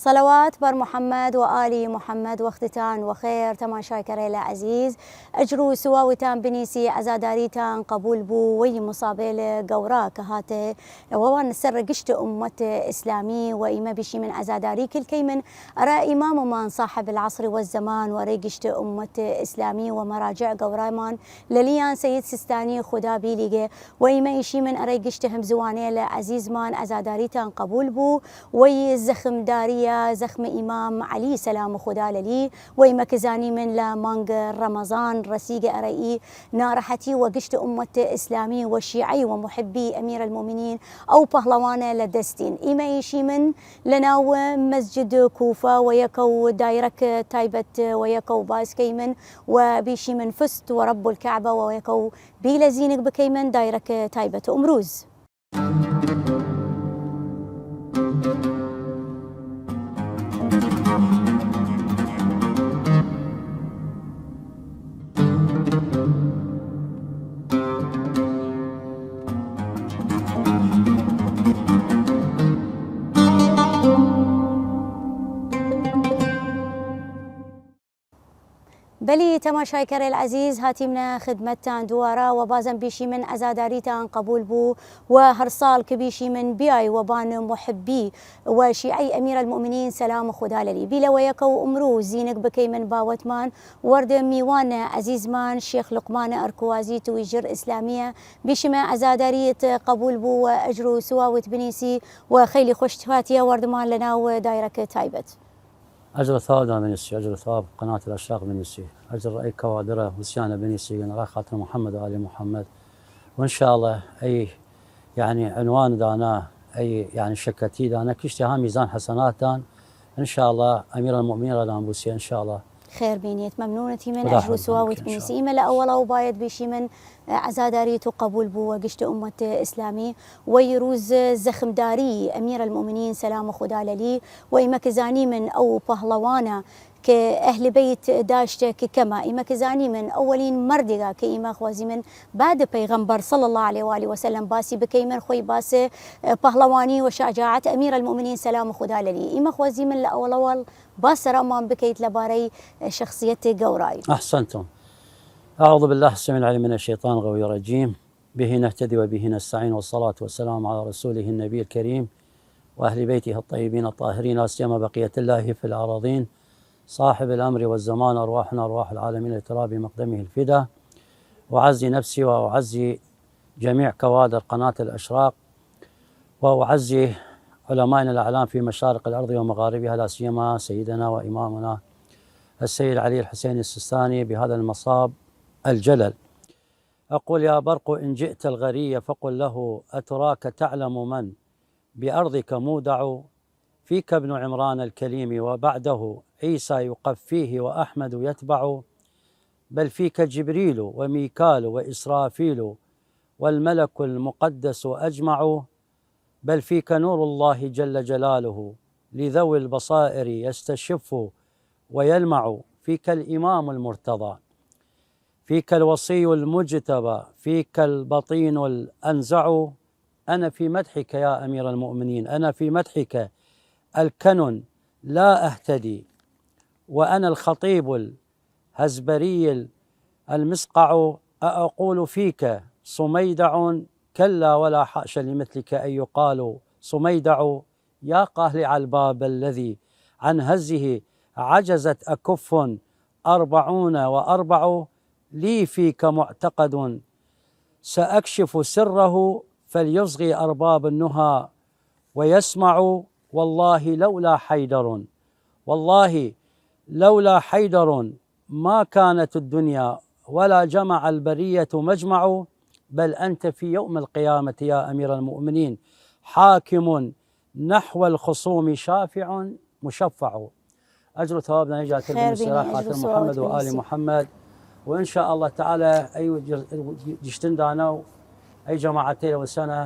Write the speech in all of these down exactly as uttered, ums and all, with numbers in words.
صلوات بر محمد و آل محمد. وەختتان وەخێر تەماشاکەرەیل عەزیز، ئەجر و سواوتان بنیسی. عەزاداریتان قەبوول بوو وەی مصابەیل گەورا کە هاتێ وەوان سەر گشت ئومەت ئسلامی، و ئیمە بیشیمن عەزاداری کل کەیمن ئەرا ئیماممان صاحب العصر والزمان و ئەرای گشت ئومەت ئسلامی و مەراجع گەورامان لەلیان سەید سیستانی خودا بیلیگێ. و ئیمە ئیشیمن ئەرای گشت همزوانەیل عەزیزمان عەزاداریتان قەبوول بوو وەی زەخمداریە زەخم ئیمام عەلی سەلام خودا لەلی. و ئیمە ک زانیمن لە مانگ رەمەزان رەسیگە ئەرای ئی ناڕەحەتی و گشت ئومەت ئسلامی و شیعەی و محبی ئەمیرەلمومنین ئەو پەهڵەوانە لە دەستین. ئیمە ئیشیمن لەناو مەسجد کوفە و یەکەو دایرەک تایبەت و یەکەو باس کەیمن و بیشیمن فزت ورب الکعبە و یەکەو بیلە زینگ بکەیمن دایرەک تایبەت ئمروز. بەلی تەماشایکەرەیل عەزیز، هاتیمنە خدمەتتان دووارە و بازم بیشیمن عەزاداریتان قەبوول بوو و هەر ساڵ ک بیشیمن بیای و بان محبی و شیعەی ئەمیرەلمومنین سەلام خودا لەلی بیلە و یەکەو ئمروو زینگ بکەیمن باوەتمان وەرد میوان عەزیزمان شێخ لوقمان ئەرکوازی تویژر ئسلامیە. بیشیمە عەزاداریت قەبوول بوو و ئەجر و سواوت بنیسی و خەیلی خوەش هاتیە وەردمان لەناو دایرەک تایبەت. ئەجر و ثواب دان بنیسی، ئەجر و ثواب قناة الأشراق بنیسی، ئەجر ئەی کوادرە وسیانە بنیسیگن ئەرا خاتر محمد و آل محمد. و ان شاء الله ئەی، یعنی، عنوان دانە، ئەی، یعنی، شەکەتی دانە، کشتی ها میزان حەسەنات دان. ان شاء الله ئەمیرەلمومنین رادان بوسی، ان شاء الله. خێر بینیت، مەمنونەتی من، خدا ئەجر و حافظ سواوت بنیسی. ئیمە لە ئەوەڵەو باید بیشیمن عەزاداری تو قەبوول بوو وە گشت ئومەت ئسلامی وەی رووز زەخمداری ئەمیرەلمومنین سەلام خودا لەلی. و ئیمە ک زانیمن ئەو پەهڵەوانە ک ئەهل بەیت داشتە ک کەمە، ئیمە ک زانیمن ئەوەلین مەردگە ک ئیمە خوازیمن بعد پەیغەمبەر صلی الله علیه و آله وسلم باسی بکەیمن خوەی باس پەهڵەوانی و شەجاعەت ئەمیرەلمومنین سەلام خودا لەلی. ئیمە خوازیمن لە ئەوەڵەوەڵ باس سەرامان بکەیت لەبارەی شەخسیەت گەورای. أحسنتم. أعوذ بالله السميع العليم من الشيطان الغوي الرجيم. به نهتدي وبه نستعين، والصلاة والسلام على رسوله النبي الكريم وأهل بيته الطيبين الطاهرين، لا سيما بقية الله في الأراضين، صاحب الأمر والزمان، أرواحنا أرواح العالمين لتراب مقدمه الفدا. أعزي نفسي وأعزي جميع كوادر قناة الأشراق، وأعزي علمائنا الأعلام في مشارق الأرض ومغاربها، لا سيما سيدنا وإمامنا السيد علي الحسين السيستاني بهذا المصاب الجلل. أقول: يا برق إن جئت الغري فقل له: أتراك تعلم من بأرضك مودع؟ فيك ابن عمران الكليم وبعده عيسى يقفيه وأحمد يتبع، بل فيك جبريل وميكال وإسرافيل والملك المقدس أجمع، بل فيك نور الله جل جلاله لذوي البصائر يستشف ويلمع، فيك الإمام المرتضى، فيك الوصي المجتبى، فيك البطين الأنزع. أنا في مدحك يا أمير المؤمنين، أنا في مدحك الكن لا أهتدي، وأنا الخطيب الهزبري المصقع، أأقول فيك صميدع؟ كلا ولا حاش لمثلك أن يقال صميدع. يا قالع الباب الذي عن هزه عجزت أكف أربعون وأربع، لي فيك معتقد سأكشف سره فليصغي أرباب النهى ويسمعوا. والله لولا حيدر، والله لولا حيدر ما كانت الدنيا ولا جمع البرية مجمع، بل أنت في يوم القيامة يا أمير المؤمنين حاكم نحو الخصوم شافع مشفع. ئەجر و تەواب دانە جاتر خێر بنیسی بینی، ئەرا ئەجر و خاتر سواوت محمد و آل بنیسی. محمد. و ان شاء الله تعالی ئەی جر-، جشتن دانە و ئەی جەماعەتەیلە وسەنە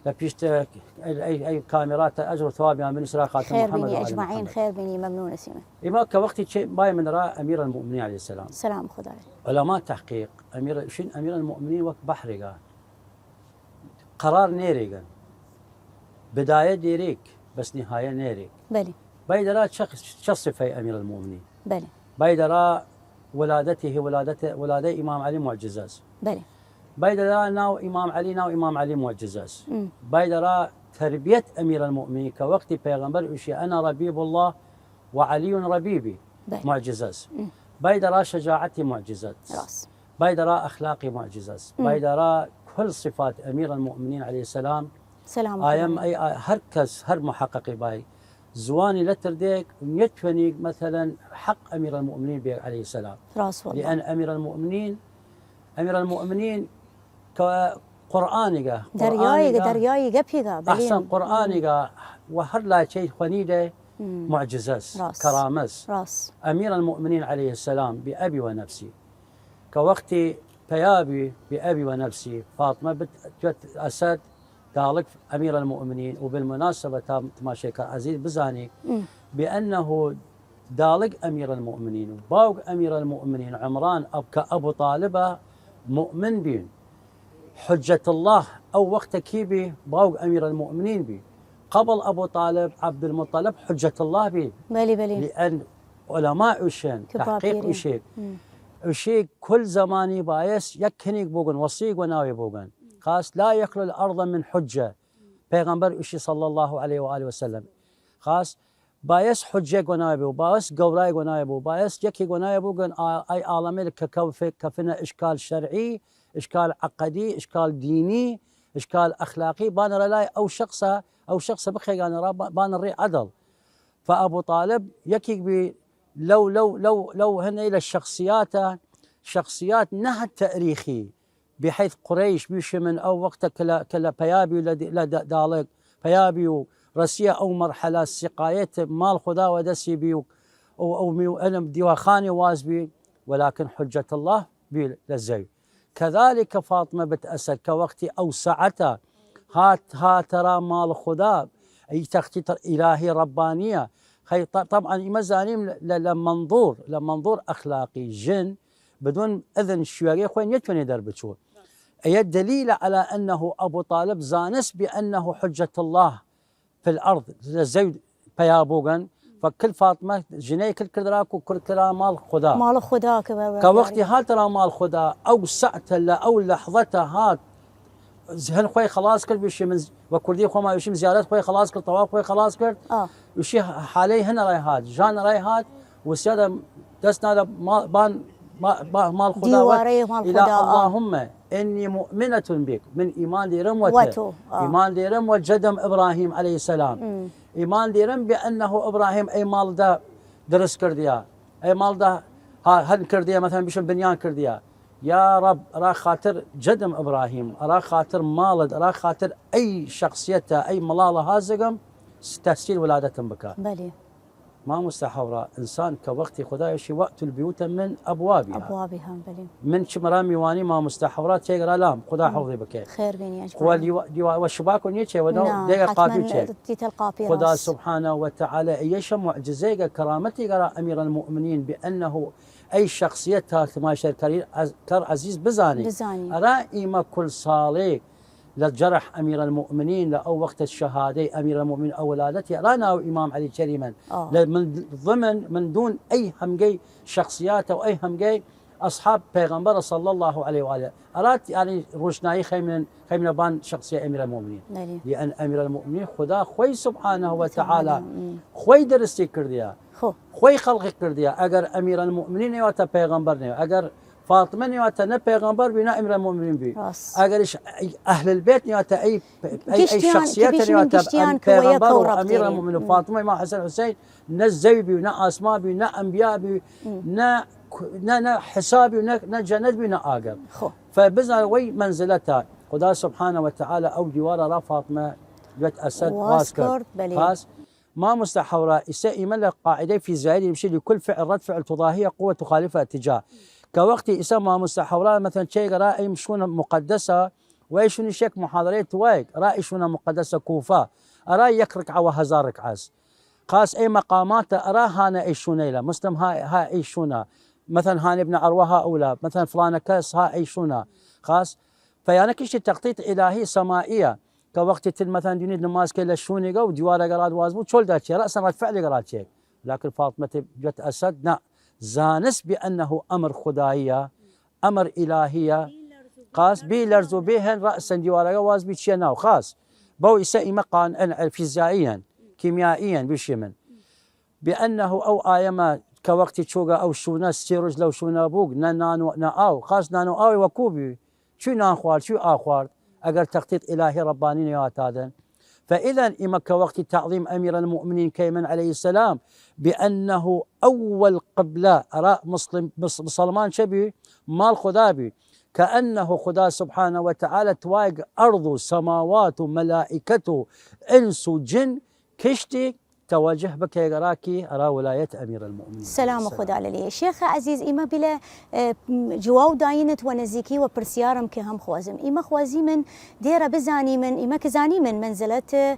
لە پیشت ئەی، ئەی، ئەی کامێراتە ئەجر و ثوابیان بنیسرا خاتم خێر محمد بینی و آل ئەجمعین، محمد. خێر بینی، مەمنونە سیمە. ئیما کە وەختی چێ بای من را امیر المؤمنین علیه السلام. سلام خدا لێ. علما تحقیق، امیر، شین امیر المؤمنین وەک بحرێگە. قرار نێریگن. بدایە دێریگ، بەس نهایە نێریگ. بەلی. بایدەرا چە، چە صفەی امیر المؤمنین؟ بەلی. بایدەرا ولادته، ولادت، ولادەی امام علی معجزەس. بەلی. بایدەرا ناو امام علی، ناو امام علی معجزەس. م. بایدەرا تربیت امیر المؤمنین کە وەختی پێغەمبەر ئوشی انا ربیب الله و علی ربیبی. بەلی. معجزەس. م. بایدەرا شجاعەتی معجزەس. راس. بایدەرا اخلاقی معجزەس. م. بایدەرا کل صفات امیر المؤمنین علیه السلام. سلام ئایم خدا. ئەی، ئا-، هەر کەس، هەر محققی بای زوانی لەتر دێک نەتوەنیگ مثلا حق امیر المؤمنین بێ علیه السلام. راس والله. لأن امیر المؤمنین، امیر المؤمنین کە قرآنیگە، دەریاییگە، قرآنیگە، دەریاییگە پیگە، بەلی. احسن، قرآنیگە و هەر لاچەی خوەنیدە م. معجزەس، راس. کەرامەس. راس. امیر المؤمنین علیه السلام بی ابی و نفسی. کە وەختی پەیا بی بی ابی و نفسی، فاطمە بت، توت اسد داڵگ امیر المؤمنین، و بالمناسبە تا تماشێکار عزیز بزانی م. بأنه داڵگ امیر المؤمنین و باوگ امیر المؤمنین عمران ئەب کە ابو طالبە مؤمن بین. حجت الله ئەو وەختە کی بی؟ باوگ امیر المؤمنین بی. قبل ابو طالب عبدالمطلب حجت الله بی. بەلی، بەلی. لأن علما ئوشن، تحقیق ئوشیگ. م. ئوشیگ کل زمانی بایس یک کنیگ بوگن، وەسیگ وەناوی بوگن. خاس لا یخلو الارض من حجه. پێغەمبەر ئوشی صلی الله علیه و آله وسلم. خاس بایس حجێگ وەناوی بو، بایس گەورایگ وەناوی بو، بایس یەکیگ وەناوی بوگن، ئا-، ئەی ئاڵەمەیل کە کەف-، کەفنە اشکال شرعی، اشکال عقدی، اشکال دینی، اشکال اخلاقی، بانە رەلای ئەو شخصە، ئەو شخصە بخەیگانە را با-، بانە ری عدل. فابو طالب یەکیگ بی لەو، لەو، لەو، لەو هەنەیلە شخصیاتە، شخصیات نەهە تاریخی، بحيث قريش بيشمن او وقت كلا، كلا پيابي لد-، لد-، دالك پيابي و رسيه او مرحلة سقايت مال خدا ودسي بي و، او، او ميو علم ديواخاني واز بي، ولكن حجة الله بي لزي. كذلك فاطمة بنت أسد كوقت او ساعتا هات، هات را مال خدا، اي تخطيط الهي ربانية. خي ط-، طبعا اما زانيم ل-، ل-، لمنظور، لمنظور اخلاقي جن بدون اذن شوێگەی خوەی نەتوەنێ دەربچوو. ئەیە دلیلە على انه ابو طالب زانست بأنه حجة الله في الارض، لە زەوی پەیا بوگەن، فکل فاطمە ژنەی کل کردرا کو کل کرا ماڵ خدا. ماڵ خدا کە بە-، کە وەختی هاترا ماڵ خدا، ئەو سەعتە لە ئەو لەحظەتە هات، هەن خوەی خلاص کرد، بشی من ز-، وە کوردی خوەما بشیم زیارەت خوەی خلاص کرد، تەواف خوەی خلاص کرد. ئا. بشی حالەی هەنە رای هات، ژان رای هات، وسیادە دەس نادە ما-، بان، ما-، با-، ماڵ خدا وەت، دیوارەی ماڵ ئیلا خدا، ئا. اللهم إني مؤمنة بك، من ئیمان دێرم وە وە تو. تو، ئا. ئیمان دێرم وە جەدم ئیبراهیم علیه السلام. م. ئیمان دێرم بأنه ئیبراهیم ئەی ماڵ دا درس کردیا. ئەی ماڵ دا ها-، هەن کردیا، مەسەلەن بشم بنیان کردیا. یا رب، ئەرا خاتر جەدم ئیبراهیم، ئەرا خاتر ماڵد، ئەرا خاتر ئەی شخصیەتە، ئەی مڵاڵە هازگم، س-، تسجیل ولادەتم بکە. بەلی. ماموستا حەورا، ئنسان کە وەختی خودایشی وەئتو البیوتە من ئەبوابیها. ئەبوابیها، بەلی. من چمرا میوانی ماموستا حەورا تێگرا لام، خودا حەوضی بکەێ. خێر بینی، ئەجمعین. خوا لیوا-، دیوا-، وە شباکو نیە چێ، وە دەو نە، دێگە حتماً قاپی چێ. دیتەل قاپی خودا راست. سبحانه وتعالى ئیەشە معجزەیگە کەرامەتیگە را ئەمیر المؤمنین بأنه ئەی شخصیەت تا تماشاکەری عز-، کەر عزیز بزانی. بزانی. ئەرا ئیمە کل ساڵێ لە جەرح ئەمیر المؤمنین، لە ئەو وەختە شەهادەی ئەمیر المؤمنین ئەو ولادەتی ئەرا ناو ئیمام عەلی کەریمەن. ئا. لە من ضمن، من دون ئەی هەمگەی شخصیاتە و ئەی هەمگەی ئەصحاب پێغەمبەر صلی الله علیه و آله. ئەرا یانی روشنایی خەیمن، خەیمنە بان شخصیە ئەمیر المؤمنین. بەلی. لأن ئەمیر المؤمنین خودا خوەی سبحانه و تعالی م. خوەی درستی کردیا. خو. خوەی خەڵقی کردیا. ئەگەر ئەمیر المؤمنین نەیواتە پێغەمبەر نەیو. ئەگەر فاطمە نەیواتە نە پێغەمبەر بی، نە ئەمیر المؤمنین بی. راست. ئەگەرش ئەهل البیت نەیواتە ئی، ئی، ئی گشتیان، شخصیەتە کە بیشمن نەیواتە گشتیان کە وەیە پێغەمبەر و کەو ئەمیر رەفتێ. المؤمنین و م. فاطمە، ئیمام حسن حسین، نە زەوی بی و نە ئاسمان بی، نە ئەنبیا بی، م. نە، نە، نە حسابی و نە، نە جەنەت بی، نە ئاگەر. خو. فبزان وەی منزلەتە. خودا سبحانه و تعالی ئەو دیوارە را فاطمە بنت ئەسەد واز واز کرد. کرد، بەلی. پاس ماموستا حەورا، ئیسە ئیمە لە قاعدەی فیزیایی دەیمشی لکل فعل رد فعل تضاهیە قوة تخالفها اتجاه. کە وەختی ئیسە ماموسە حەورا، مەسەلەن، چێگ ئەرا ئیم شوونە مقەدەسە، و ئیشونی شێک محاضرەی توایگ ئەرا ئیشونە مقەدەسە کوفە، ئەرا یەک رکعە وە هەزار رکعەس. خاس ئەی مەقاماتە ئەرا هانە ئیشونەیلە، مسلم ها، ها ئیشونە، مەسەلەن، هان ابن عروە ها ئەولا، مەسەلەن، فلانە کەس ها ئیشونە. خاس فەیانە کشتی تەقدیت ئیلاهی سەمائیە، کە وەختی تر، مەسەلەن، دینیت نماز کەی لە شوونیگە و دیوارەگە راد واز بوو، چۆل دا چێ، رەسەن راد فعلیگە راد چێ. لكن فاطمە جت ئەسەد، نا، زانست بأنه ئەمر خوداییە، ئەمر ئیلاهیە. خاس بی لەرز و بی هەن رەسەن دیوارەگە واز بی چیە ناو. خاس بەو ئیسە ئیمە قان، ئەن، فیزیاییەن، کیمیاییەن، بشی من. بأنه ئەو ئایەمە کە وەختی چووگە ئەو شوونە، سێ روژ لەو شوونە بووگ، نە نان و نە ئاو. خاس نان و ئاوی وەکوو بی، چوی نان خوارد، چوی ئاو خوارد، ئەگەر تەقدیت ئیلاهی رەبانی نەیاتادن. فإذا ئیمە کە وەختی تعظیم امیر المؤمنین کەیمن علیه السلام بأنه أول قبلە ئەرا مسلم، مس-، مسلمان چە بی؟ ماڵ خودا بی. كأنه خودا سبحانه وتعالى توایگ ئەرض و سەماوات و مەلائکەت و ئنس و جن کشتی تەوەجه بکەیگ ئەرا کی؟ ئەرا ولایەت امیر المؤمنین علیه السلام. سلام خودا لەلی. شێخ عەزیز، ئیمە بیلە، ئە، جواو داینت وە نزیکی وە پرسیارم کە هەم خوازم. ئیمە خوازیمن دێرە بزانیمن، ئیمە کە زانیمن منزلەت، ئە،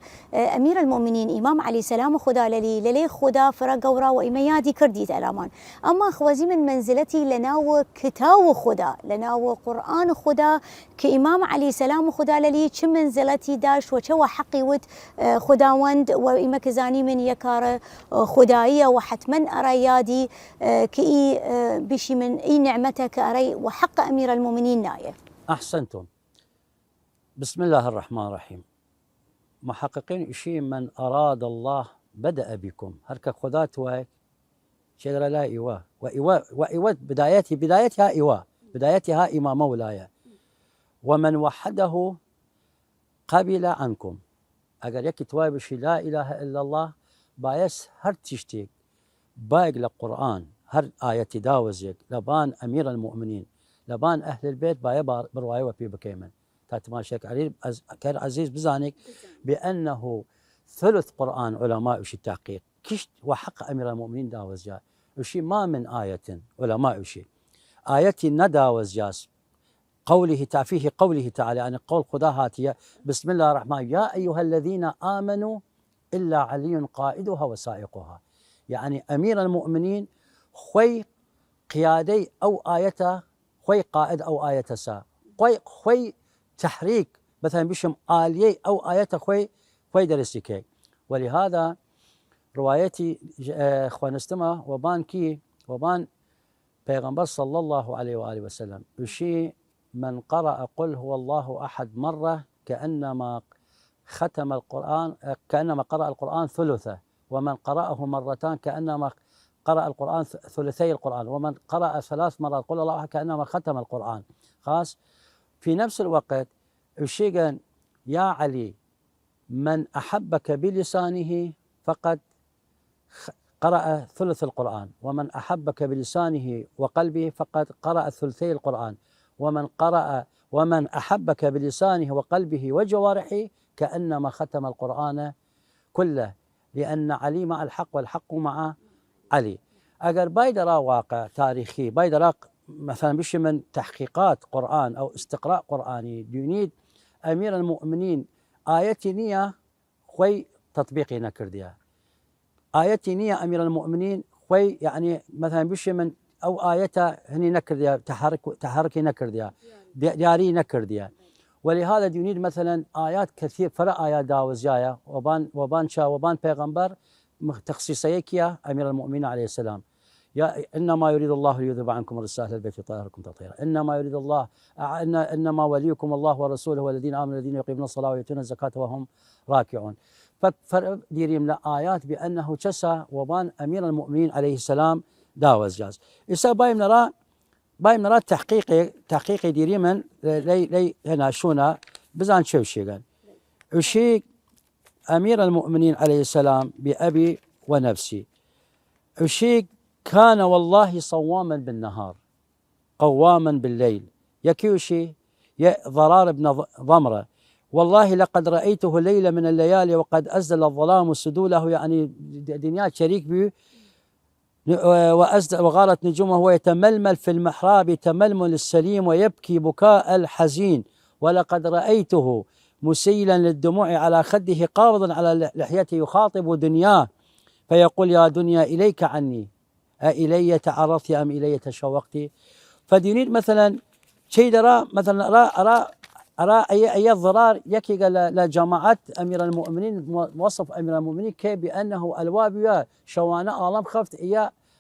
امیر المؤمنین ئیمام علی سلام خودا لەلی، لەلی خودا فرە گەورا و ئیمە یادی کردیت ئەلامان. ئەما خوازیمن منزلەتی لەناو کتاو خودا، لەناو قورئان خودا، کە ئیمام علی سلام خودا لەلی چ منزلەتی داشت و چە وە حەقی وت، ئە، خوداوەند و ئیمە کە زانیمن یە کارە، ئە، خوداییە و حتمەن ئەرا یادی، ئە، کە ئی، ئە، بشیمن ئی نعمەتە کە ئەرای وە حەق امیر المؤمنین نایە. أحسنتم. بسم الله الرحمن الرحيم. محققین ئشی: من أراد الله بدأ بكم. هەر کە خودا توایگ چێگ ئەرا لا ئیوە. و ئیوە، و ئیوە بدایەتی، بدایەتی ها ئیوە. بدایەتی ها ئیمامە ولایە. ومن وحده قبل عنكم. ئەگەر یەکی توای بشی لا إله إلا الله، بایەس هەر تیشتیگ بایگ لە قورئان، هەر ئایەتی داوەزیگ لەبان امیر المؤمنین، لەبان اهل البیت، بایە با-، بڕوایە وەپی بکەیمن. تا تماشێک عەزیز، ئەز-، کەر عەزیز بزانیگ، بأنه ثلث قرآن علماء ئشی تحقیق کشت و حق امیر المؤمنین داوەزیا. ئشی ما من آية، علماء ئشی ئایەتی نەداوەزیاس. قوله تع-، فيه قوله تعالى، یعنی قول خودا هاتیە، بسم الله الرحمن، يا أيها الذين آمنوا إلا علي قائدها وسائقها. یعنی امیر المؤمنین خوەی قیادەی ئەو ئایەتە، خوەی قائد ئەو ئایەتەسە، خوەی، خوەی تحریک، مثلا بشم ئالیەی ئەو ئایەتە خوەی، خوەی دەرسی کەی. ولهذا روایەتی، ئە، خوەنستمە وەبان کی، وەبان پێغەمبەر صلی الله عليه وآله وسلم ئشی: من قرأ قل هو الله أحد مرة كأنما ختم القرآن، كأنما قرأ القرآن ثلثه، ومن قرأه مرتان كأنما قرأ القرآن ث-، ثلثي القرآن، ومن قرأ ثلاث مرات قل الله أحد كأنما ختم القرآن. خاس في نفس الوقت ئشیگن: يا علي، من أحبك بلسانه فقد خ-، قرأ ثلث القرآن، ومن أحبك بلسانه وقلبه فقد قرأ ثلثي القرآن، ومن قرأ، ومن أحبك بلسانه وقلبه وجوارحه كأنما ختم القرآن كله، لأن علي مع الحق والحق مع علي. ئەگەر بایدە را واقع تاریخی، بایدە را، مثلا بشی من تحقیقات قرآن ئەو استقراء قرآنی، دوینید امیر المؤمنین ئایەتی نییە خوەی تطبیقی نەکردیە. ئایەتی نییە امیر المؤمنین خوەی، یعنی، مثلا بشی من ئەو ئایەتە هنی نەکردیە، تحرک، تحرکی نەکردیە، دی-، دیاری نەکردیە. ولهذا دوینید مثلا آيات كثير، فرە ئایات داوەزیایە وەبان، وەبان چا، وەبان پێغەمبەر، مخ-، تخصیصەیە کیە؟ امیر المؤمنین علیه السلام. يا، إنما يريد الله ليذهب عنكم الرجس أهل البيت ويطهركم تطهيرا. إنما يريد الله، أع-، إن-، إنما وليكم الله ورسوله والذين آمنوا الذين يقيمون الصلاة ويؤتون الزكاة وهم راكعون. ف-، فر-، دیریم لە ئایات بأنه چەسە وەبان امیر المؤمنین علیه السلام داوەزیاس. ئیسا بایم نەرا، بایم نەرا تحقیق، تحقیق دیریمن لەی، لەی هەناشونە بزان چێ وشیگەن. وشیگ امیر المؤمنین علیه السلام بأبي ونفسي. وشی: كان والله صواما بالنهار قواما بالليل. یەکی وشی، یە ضرار ابن ض-، ضمرة: والله لقد رأيته ليلة من الليالي وقد أزل الظلام سدوله، یعنی د-، دنیا چریک بی، وأزد-، وغارت نجومه وهو يتململ في المحراب تململ السليم ويبكي بكاء الحزين، ولقد رأيته مسيلا للدموع على خده قابضا على لحيته يخاطب دنياه فيقول: يا دنيا إليك عني، أإلي تعرضت أم إلي تشوقت؟ فدینید مثلا چی درا، مثلا را، را، را ای، ای ضرار یکی لە، لە جماعت امیر المؤمنین، مو-، وصف امیر المؤمنین که بأنه الوابی شوانه عالم خفت، ای،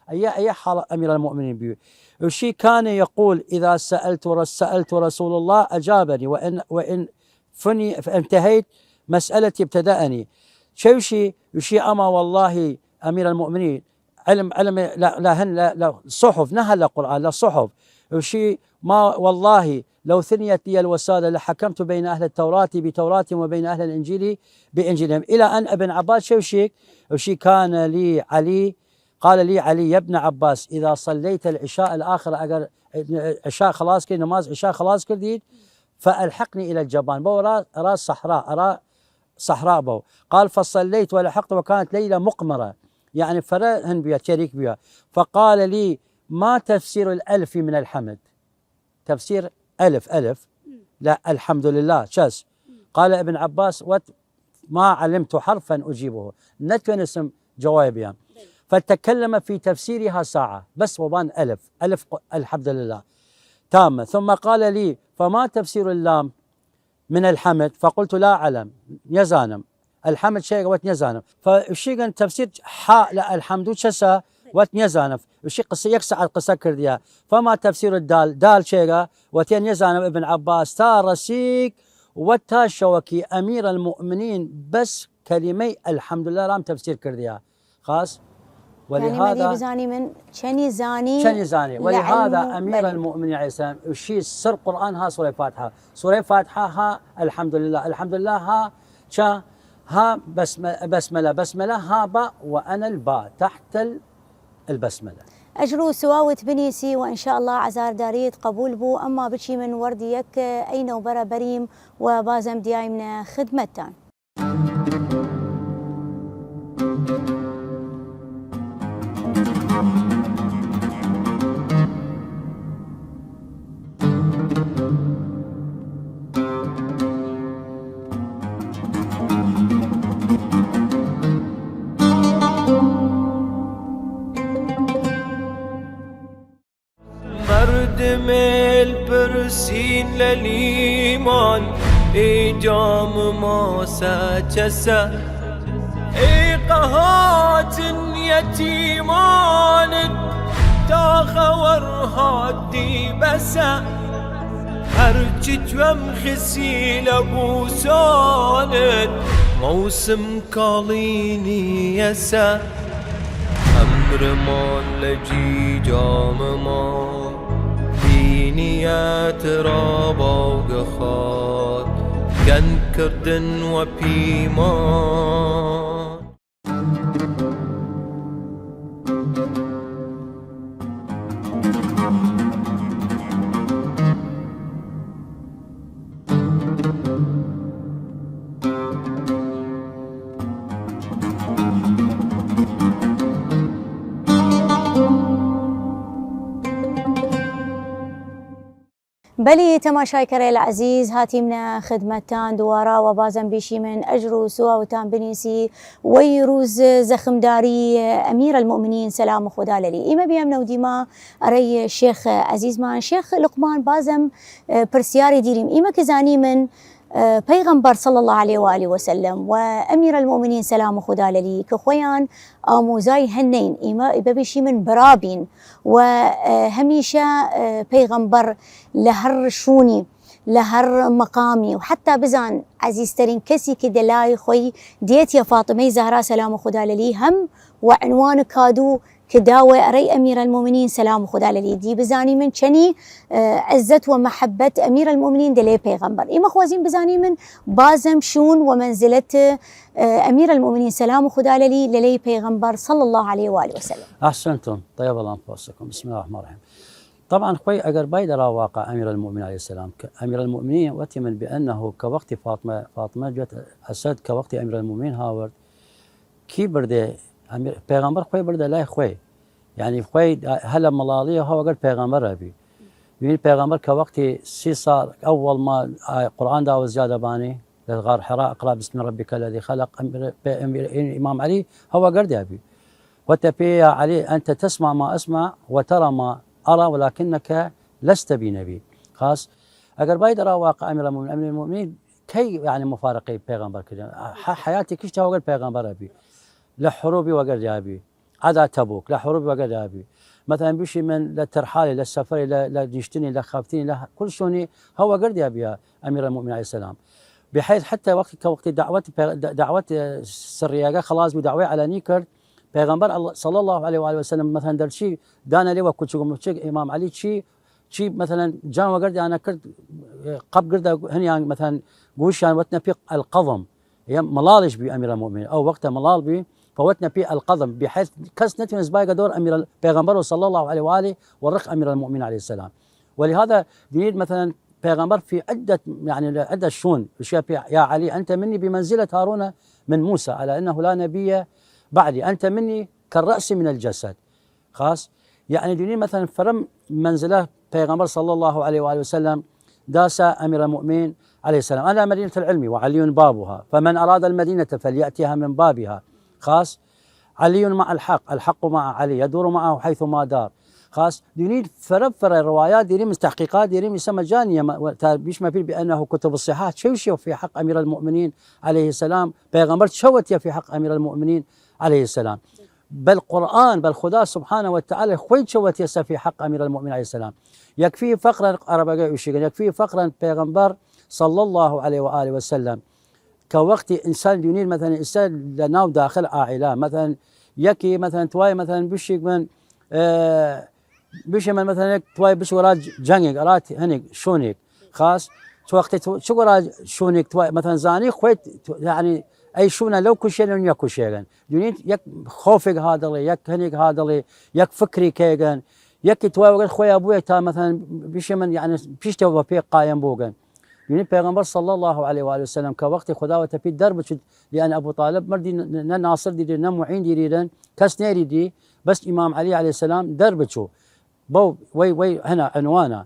ای، ای حال امیر المؤمنین بیو. وشی كان يقول: إذا سألت رس-، سألت رسول الله أجابني، وإن، وإن فني، فانتهيت مسألتي ابتدأني. چوشی، وشی أما والله أمير المؤمنين، علم، علم لا، لا هن، لا، لا صحف، نه لا قرآن، لا صحف. وشی ما والله لو ثنيت لي الوسادة لحكمت بين أهل التوراة بتوراتهم وبين أهل الإنجيل بإنجيلهم. إلى أن ابن عباس چوشیک، وشی كان لي علي، قال لي علي: يا ابن عباس، إذا صليت العشاء الآخرة، اگر عشاء خلاص کرد، نماز عشاء خلاص کردید، فألحقني إلى الجبان، بو را، را صحراء، را صحراء بو. قال: فصليت ولحقت وكانت ليلة مقمرة، يعني فرا هن بیا، تاریک بیا. فقال لي: ما تفسير الألف من الحمد؟ تفسير ألف، ألف، لا، الحمد لله، چس؟ قال ابن عباس: وت ما علمت حرفا أجيبه، نتونسم جواب بیام. فتكلم في تفسيرها ساعة، بس وبان ألف، ألف ق-، الحمد لله تامة. ثم قال لي: فما تفسير اللام من الحمد؟ فقلت: لا أعلم، نزانم. الحمد چیگە؟ وت نزانم. فشیگن تفسیر حا لە الحمد چسە؟ وت نزانم. وشی قسە، یک ساعت قسە کردیا. فما تفسير الدال؟ دال چیگە؟ وتی نزانم. ابن عباس تا رسیگ وت تا شوکی امیر المؤمنین بس کلمەی الحمد لله رام تفسیر کردیا. خاص؟ یعنی مەدی ولهذا بزانی من چەنی زانی، چەنی زانی. لە ولهذا علم و امیر المؤمنین علیه السلام وشی سر قرآن ها سورة فاتحة. سورة فاتحة ها الحمد لله. الحمد لله ها چه؟ ها بسم-، بسملە. بسملە ها با وأنا البا تحت ال-، البسملە. ئەجر و سواوت بنیسی و ان شاء الله عزاداریت قبول بو، ئەما بچیمن وەرد یەک ئەینەو بەرە بەریم و بازم دیایمنە خدمەتتان. مەردمێل پرسین لە لیمان، ئێ جامە ماسە چەسە؟ ئێ قەهاتن یەتیمانت تا خەوەر هات دی بەسە؟ هەرچی توەم خسی لە بوسانت، مەوسم کاڵینی یەسە. ئەمرمان لە جی جامەمان، دینیەت را باوگە خات، گەن کردن وە پیمان. بەلی تەماشایکەرەیل عەزیز، هاتیمنە خدمەتتان دووارە و بازم بیشیمن ئەجر و سواوتان بنیسی وەی رووز زەخمداری ئەمیر المؤمنین سەلام خودا لەلی. ئیمە بیەمنەو دیما ئەرەی شێخ عەزیزمان. شێخ لقمان، بازم پرسیاری دیریم. ئیمە ک زانیمن پەیغەمبەر صلی الله علیه و آله و سلم و ئەمیر المؤمنین سەلام خودا لەلی ک خوەیان ئاموزای هن نەین، ئیمە ببیشیمن برا بین و هەمیشە پەیغەمبەر لە هەر شوونی، لە هەر مەقامی و حەتا بزان عەزیزترین کەسی ک دە لای خوەی دێتیە فاطمەی زەهرا سەلام خودا لەلی هەم وە عنوان کادو ک داوەێ ئەرەی ئەمیر المؤمنین سەلام خودا لەلی. دی بزانیمن چەنی عزەت و مەحەبەت ئەمیر المؤمنین دە لەی پەیغەمبەر. ئیمە خوەزیم بزانیمن بازم شوون و مەنزلەت ئەمیر المؤمنین سەلام خودا لەلی لە لەی پەیغەمبەر صلی الله علیه و آله و سلم. أحسنتم، طيب الله أنفاسكم. بسم الله الرحمن الرحيم. طبعا خوەی ئەگەر بای دەرا واقع ئەمیر المؤمنین علیه السلام ک ئەمیر المؤمنین وەتیمن بأنه ک وەختی فاطمە، فاطمە جوێت ئەسەد ک وەختی ئەمیر المؤمنین هاورد، کی بردێ؟ ئەمیر، پەیغەمبەر خوەی بردە لای خوەی. یەعنی خوەی هە لە مەڵاڵیە هە وەگەرد پێغەمبەرە بی. دوینید پێغەمبەر کە وەختی سی ساڵ ئەوەڵ ما قورئان داوەزیا دەبانی لە غار حرا، اقرأ باسم ربک الذی خلق، ئەمر، پێ، ئەمر، ئیمام عەلی هە وەگەردیا بی. وتە پێ: یا عەلی، أنت تسمع ما أسمع وترى ما أرى ولكنك لست بنبي. خاس، ئەگەر بای دەرا واقع ئەمیر المؤمنین، ئەمیر المؤمنین کەی یەعنی مفارقەی پێغەمبەر کردن؟ حە، حەیاتی کشت هە وەگەرد پێغەمبەرە بی. لە حروبی وەگەردیا بی. عدا تەبوک، لە حروبی وەگەردیا بی. مەثەلەن بشی من لە ترحالی، لە سەفەری، لە، لە نیشتنی، لە خەفتنی، لە کل شونی هە وەگەردیا بیا ئەمیر المؤمنین علیە السلام. بحیث حتی وەختی کە وەختی دعوت پێ، دە، دعوت سریەگە خلاص بی، دعوەی علنی کرد. پێغەمبەر صلی الله علیه و آله وسلم مەثەلەن دەرچی دانە لێ وە کوچک و مچک ئیمام عەلی چی، چی مەثەلەن جان وەگەرد یانە کرد، قەپ گردە هەنیان مەثەلەن گوشیان وەتنە پی القضم. یە مەڵاڵیش بی ئەمیر المؤمنین. ئەو وەختە مەڵاڵ بی، فوتنە پی القضم، بحیث کەس نەتوینست بایگە دور ئەمیر ال، پێغەمبەر و صلی الله علیه و آله و رخ ئەمیر المؤمنین علیه السلام. ولهذا دوینید مەثەلەن پێغەمبەر فی عدة، یەعنی لە عدة شون، وشیا پی: یا عەلی، أنت منی بمنزلة هارون من موسى، على أنه لا نبي بعدي، أنت مني كالرأس من الجسد. خاس، یەعنی دوینید مەثەلەن فرە منزلە پێغەمبەر صلی الله علیه و آله وسلم داسە ئەمیر المؤمنین علیه السلام: أنا مدينة العلم وعلي بابها، فمن أراد المدينة فليأتها من بابها. خاس، علي مع الحق، الحق مع علي، يدور معه حيث ما دار. خاس، دوینید فرە فرە روایات دیریم، تحقیقات دیریم، ئیسە مەجانیە تا بیشمە پیر بأنه كتب الصحاح چوشی في حق أمير المؤمنين عليه السلام، پێغەمبەر چەوەتیە في حق أمير المؤمنين عليه السلام. بل قرآن، بل خدا سبحانه وتعالى خوەی چەوەتیەسە في حق أمير المؤمنين عليه السلام. يكفيه فقرا، عەرەبەگە ئوشیگن، يكفيه فقرا پێغەمبەر صلی الله علیه و آله وسلم کە وەختی ئنسان دوینید مەثەلەن ئیسە لە ناو داخل عائلە، مەثەلەن یەکی مەثەلەن توای مەثەلەن بشیگ من، ئێ، بشی من مەثەلەن توای بش وەرا جەنگێک، ئەرا هەنێک شونێک خاس، چ وەختی تو، چ وەرا شونێک توای مەثەلەن زانی خوەی، یەعنی ئەی شونە لەو کوشێن و نیە کوشێگن. دوینید یەک خوفێک ها دڵێ، یەک هەنێک ها دڵێ، یەک فکری کەێگن، یەکی توای وەگەرد خوەیا بویە تا مەثەلەن بشی من یەعنی پیشتە وە پێ قایم بوگن. یعنی پێغەمبەر صلی الله علیه و آله وسلم کە وەختی خدا وەتە پی دەر بچوود، لأن ئەبو طالب مردی، نە ناصر دیرێ، نە معین دیریرن، کەس نێریدی، بەس ئیمام عەلی علیه السلام دەر بچوو. بەو وەی، وەی هەنە عنوانە.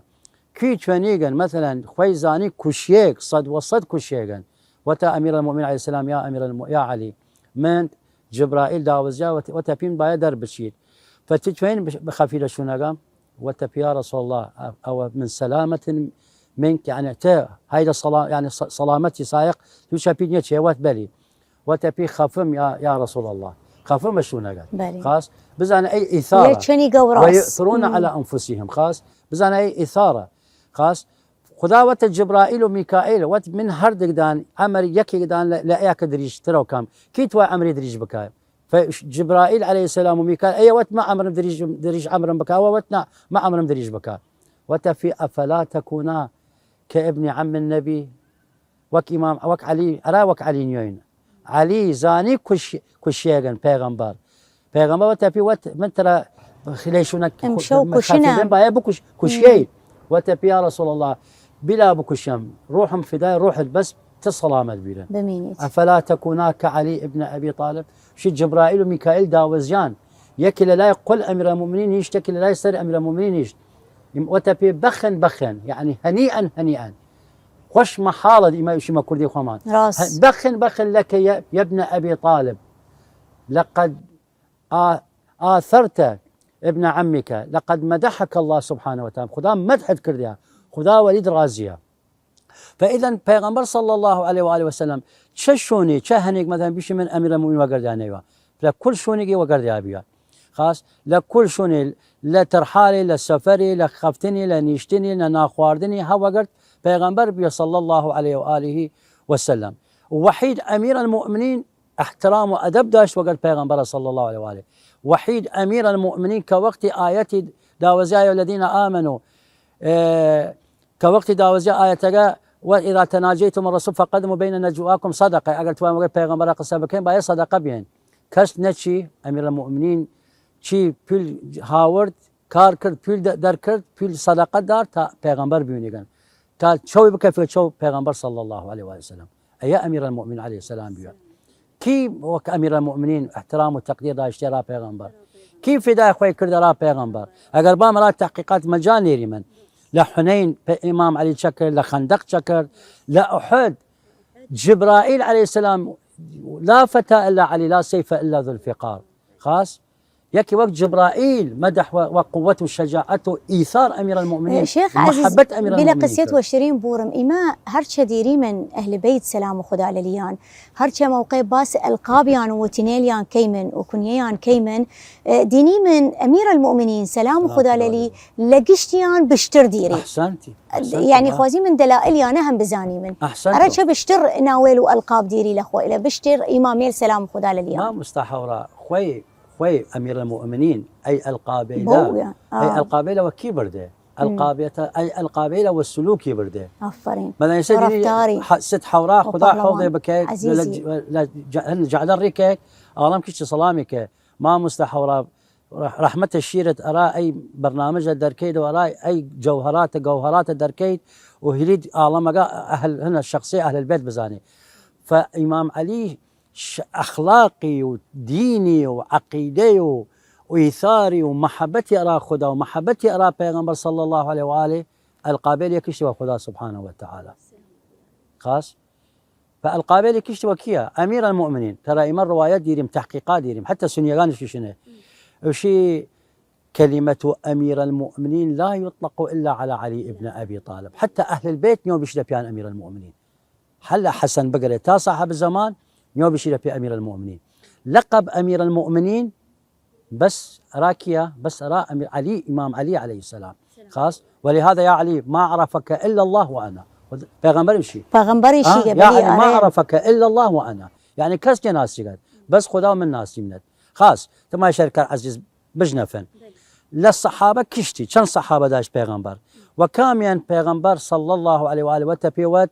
کی چوێنیگن، مەثەلەن خوەی زانی کوشیێگ، سەد وە سەد کوشیێگن. وەتە ئەمیر المؤمنین علیه السلام: یا ئەمیر المؤ، یا عەلی، من جبرائیل داوەزیا وەتە، وەتە پیم بایە دەر بچید. فە چ چوێن بخەفی لە شونەگە؟ وەتە پی: یا رسول الله، ئەوە من سلامة منك، یەعنی تە هەیدە سەڵا، یەعنی سە، سەڵامەتی سایق، تو چەپی نیە چێ؟ وەت بەلی. وەتە پی: خەفم یا، یا رسول الله، خەفم بە شونەگەت. بەلی. خاس، بزانە ئەی ئیثارە. ويؤثرون على أنفسهم. خاس، بزانە ئەی ئیثارە. خاس، خدا وەتە جبرائیل و میکائیل، وەت من هەردگدان ئەمر یەکێگدان لە، لە ئەیەکە دریژترەو کەم. کی توای ئەمری دریژ بکای؟ فە جبرائیل علیه السلام و میکائیل، ئەیە وەت مە ئەمرم دریژ، دریژ ئەمرم بکا، وە وەت نا، مە ئەمرم دریژ بکا. وەتە فی: أفلا تكونا كابن عم النبي؟ وەک ئیمام، وەک عەلی، ئەرا وەک عەلی نیۆین. عەلی زانی کوش، کوشیێگن پێغەمبەر. پێغەمبەر وەتە پی وەت من ترە خلەی شونە امشەو کوشنە. بایە بکوش، کوشیەی. وەتە پی: یا رسول الله، بلا بکوشم، روحم فدای روحت، بەس تە سەڵامەت بیرن. بمینیت. أفلا تكونا كعلي ابن أبي طالب؟ شی جبرائیل و میکائیل داوەزیان. یەکی لە لای قول ئەمیر المؤمنین نیشت، یەکی لە لای سەر ئەمیر المؤمنین نیشت. وەتە پی: بخن بخن، یەعنی هنيئا هنيئا. خوش مەحاڵە، ئیمە ئیشیمە کوردی خوەمان. راس. بخن بخن لك يا، يا ابن أبي طالب، لقد آ، آثرت ابن عمك، لقد مدحك الله سبحانه وتعالى. خدا مدحت کردیا، خدا وەلید رازیە. فإذا پێغەمبەر صلی الله علیه و آله وسلم چە شونی، چە هەنێک مەثەلەن بشی من ئەمیر المؤمنین وەگەردانەیوە، لە کل شونێگی وەگەردیا بیا. خاس، لە کل شونی، لە ترحالی، لە سەفەری، لە خەفتنی، لە نیشتنی، لە ناخواردنی، هە وەگەرد پێغەمبەر بیا صلی الله علیه و آله وسلم. وحید ئەمیر المؤمنین احترام و ئەدەب داشت وەگەرد پێغەمبەر صلی الله علیه و آله. وحید ئەمیر المؤمنین کە وەختی ئایەتی داوەزیایە: الذين آمنوا، ئێ، کە وەختی داوەزیا ئایەتەگە: وإذا تناجيتم الرسول فقدموا بين نجواكم صدقة، ئەگەر توان وەگەرد پێغەمبەر قسە بکەین، بایە صدقە بیەن. کەس نەچی، ئەمیر المؤمنین چی پیل هاورد، کار کرد، پیل دەرکرد، پیل صدقە دار تا پێغەمبەر بیونیگن. تا چەوی بکەفێ چەو پێغەمبەر صلی الله علیه و سلم. ئەیە ئەمیر المؤمنین علیه السلام بیە. کی وەک ئەمیر المؤمنین احترام و تقدیر داشتێ را پێغەمبەر؟ کی فدای خوەی کرد ئەرا پێغەمبەر؟ ئەگەر بام ئەرا تەحقیقات مەجال نێریمن. لە حونەین پێ ئیمام عەلی چە کرد، لە خەندەق چە کرد، لە ئوحد جبرائیل علیە السلام، لا فتى إلا علي، لا سيف إلا ذو الفقار. خاس؟ یەکی وەک جبرائیل مەدح وە، وە قووەت و شەجاعەت و ئیثار ئەمیر المؤمنین، شێخ عەزیز، محبت ئەمیر بیلە المؤمنین قسیەت کرد. وە شیرین بوورم. ئیمە هەرچە دیریمن ئەهل بەیت سەلام خودا لەلیان، هەرچە مەوقەی باس ئەلقابیان و وتینێلیان کەیمن و کونیەیان کەیمن، ئە، دینیمن ئەمیر المؤمنین سەلام سلام خودا خودا لەلی لەلی. لە گشتیان بشتر دیری. ئەحسەنتی. ئەحسەنتی، یعنی ها. خوازیمن دەلائلیانە هەم بزانیمن. ئەحسەنتی. ئەرە چە بشتر ناوێل و ئەلقاب دیری لە خوەی، لە بشتر ئیمامێل سەلام خودا لەلیان. ماموستا حەورا، خوەی، خوەی ئەمیر المؤمنین، ئەی ئەلقابەیلە، بەو یە. ئەی ئا. ئەلقابەیلە وە کی بردێ؟ ئەلقابێتە، ئەی ئەلقابەیلە وە سلوکی بردێ. ئافەرین. مەدەنیسە وە دیری ڕەفتاری. ح-، ست حەورا وە خودا پەڕلەوان. حەوڵێ بکەیت، عەزیزی. لە، لە، لە، جە-، هەن جەعلە ڕیکێک، ئاڵام کیشتی سەڵامی کە، ماموستا حەورا، رح-، رەحمەتە شیرت ئەرا ئەی بەرنامەجە دەرکەیت و ئەرا ئەی جەوهەراتە، گەوهەراتە دەرکەیت و هیلید ئاڵەمەگە ئەهل، هنە شخصی ئەهل البیت بزانی. فە ئیمام عەلی ش-، ئەخلاقی و دینی و عەقیدەی و، و ئیثاری و محبەتی ئەرا خودا و محبەتی ئەرا پێغەمبەر صلی الله علیه و آله ئەلقابێل یەکیشتی وە خودا سبحانه و تعالی. خاس؟ فە ئەلقابێل یەکیشتی وە کیە؟ ئەمیر المؤمنین. تەرا ئیمە ڕوایەت دیریم، تەحقیقات دیریم، حتی سونیەگانیش کیشنێ. ئوشی: كلمة أمير المؤمنين لا يطلق إلا على علي بن أبي طالب. حتی ئەهل البیت نیەو بیشتە پیان ئەمیر المؤمنین. هەر لە حەسەن بگرێ تا صاحب زمان، نیەو بیشتە پی ئەمیر المؤمنین. لقب أمير المؤمنين بس ئەرا کیە؟ بس ئەرا ئەمیر عەلی، ئیمام عەلی علیه السلام. خاس؟ ولهذا يا علي ما عرفك إلا الله وأنا. پێغەمبەر ئوشی. پێغەمبەر ئیشی ئا، گە یا بلی علی ما ئەرێ. عرفك إلا الله وأنا. یعنی کەس نەناسیگەت، بس خودا و من ناسیمنەت. خاس؟ تماشا کە عەزیز بژنەفن. لە صحابە کیشتی، چەن صحابە داشت پێغەمبەر؟ و کامیان پێغەمبەر صلی الله علیه و آله وەتە پێ وەت: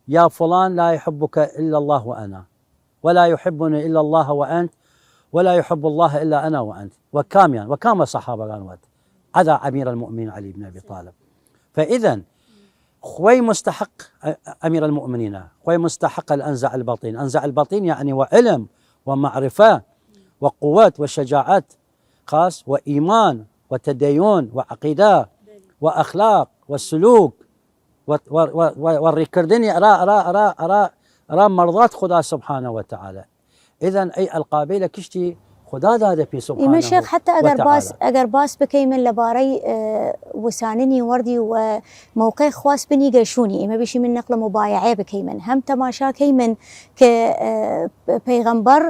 يا فلان لا يحبك إلا الله وأنا، ولا يحبني إلا الله وأنت، ولا يحب الله إلا أنا وأنت. وە کامیان، وە کام وە صحابەگان وەت؟ عدا أمير المؤمنين علي بن أبي طالب. فإذا خوەی مستحق أمير المؤمنين، خوەی مستحق الأنزع البطين. أنزع البطين يعني وعلم ومعرفة وقوة وشجاعة، خاس، وإيمان وتدين وعقيدة وأخلاق وسلوك و، و، و، و، و ڕیکردنی ئەرا، ئەرا، ئەرا، ئەرا، ئەرا مەرضات خودا سبحانه و تعالی. إذن ئەی ئەلقابەیلە کیشتی خودا دادە پی سبحانه و تعالی. ئیمە شێخ حتی ئەگەر باس، ئەگەر باس بکەیمن لەبارەی، ئە، وساننی وەردی و مەوقەی خواس بنیگە شوونی، ئیمە بیشیمن نەقڵ مبایعە بکەیمن، هەم تەماشا کەیمن کە، ئە، پەیغەمبەر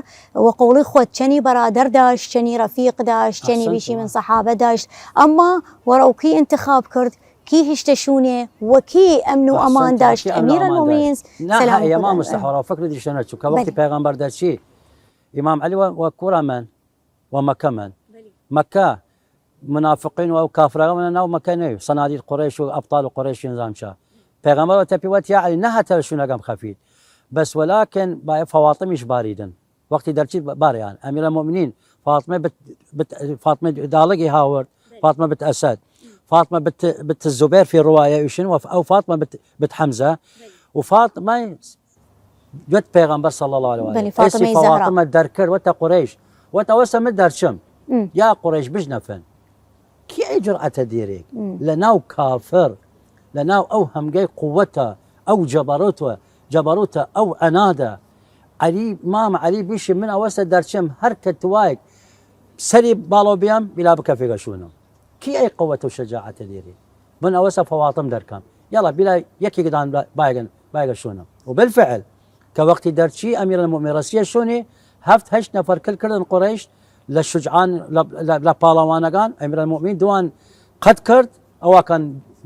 وە قەوڵی خوەد چەنی بەرادەر داشت، چەنی ڕەفیق داشت، چەنی ئەحسنتم. بیشیمن صحابە داشت، ئەمما وەڕەوکی انتخاب کرد، کی هیشتە شوونێ، وە کی ئەمن و ئەمان داشت؟ ئەمیر المؤمنین سلام خودا لەلی. ماموستا حەورا، فکر دیشەنە چوو کە وەختی پەیغەمبەر دەرچی، ئیمام عەلی وە، وە کوڕە من، وە مەکە من. مەکە منافقین و ئەو کافرەگە منە ناو مەکە نەوی، صنادید قریش و ابطال قریش نظام چا. پەیغەمبەر وەتە پی وەت: یا عەلی، نەهاتە شوونەگەم خەفید، بس ولكن با فەواطمیش باریدن. وەختی دەرچی باریان، ئەمیر المؤمنین فاطمە بت، بت، فاطمە داڵگی هاورد، فاطمە بت ئەسەد، فاطمە بت، بت زبیر فی رواية ئوشن، و ئەو فاطمە بت، بت حەمزە، و فاطمە وەت پەیغەمبەر صلی الله علیه و آله. بەلی، فاطمەی زەهرا. فاطمە دەرکرد، وەتە قریش، وەت ئەوەسە من دەرچم. یا قریش بژنەفن. کی ئەی جرئەتە دیریگ لە ناو کافر، لە ناو ئەو هەمگەی قووەتە، ئەو جەبەروتە، جەبەروتە، ئەو عەنادە. عەلی، مام عەلی بیشی من ئەوەسە دەرچم، هەر کە توایگ سەری باڵەو بیەم، بیلا بکەفیگە شوونم. کی ئەی قووەت و شەجاعەتە دیری؟ من ئەوەسە فەواطم دەرکەم. یەڵا بیلا یەکیگدان با-، بایگن، بایگە شوونم. و بالفعل کە وەختی دەرچی ئەمیر المؤمنین ڕەسیە شوونی، هەفت هەشت نەفەر کل کردن قریش لە شجعان، لە، لە، لە پاڵەوانەگان، ئەمیر المؤمنین دوان قەت کرد، ئەوەکان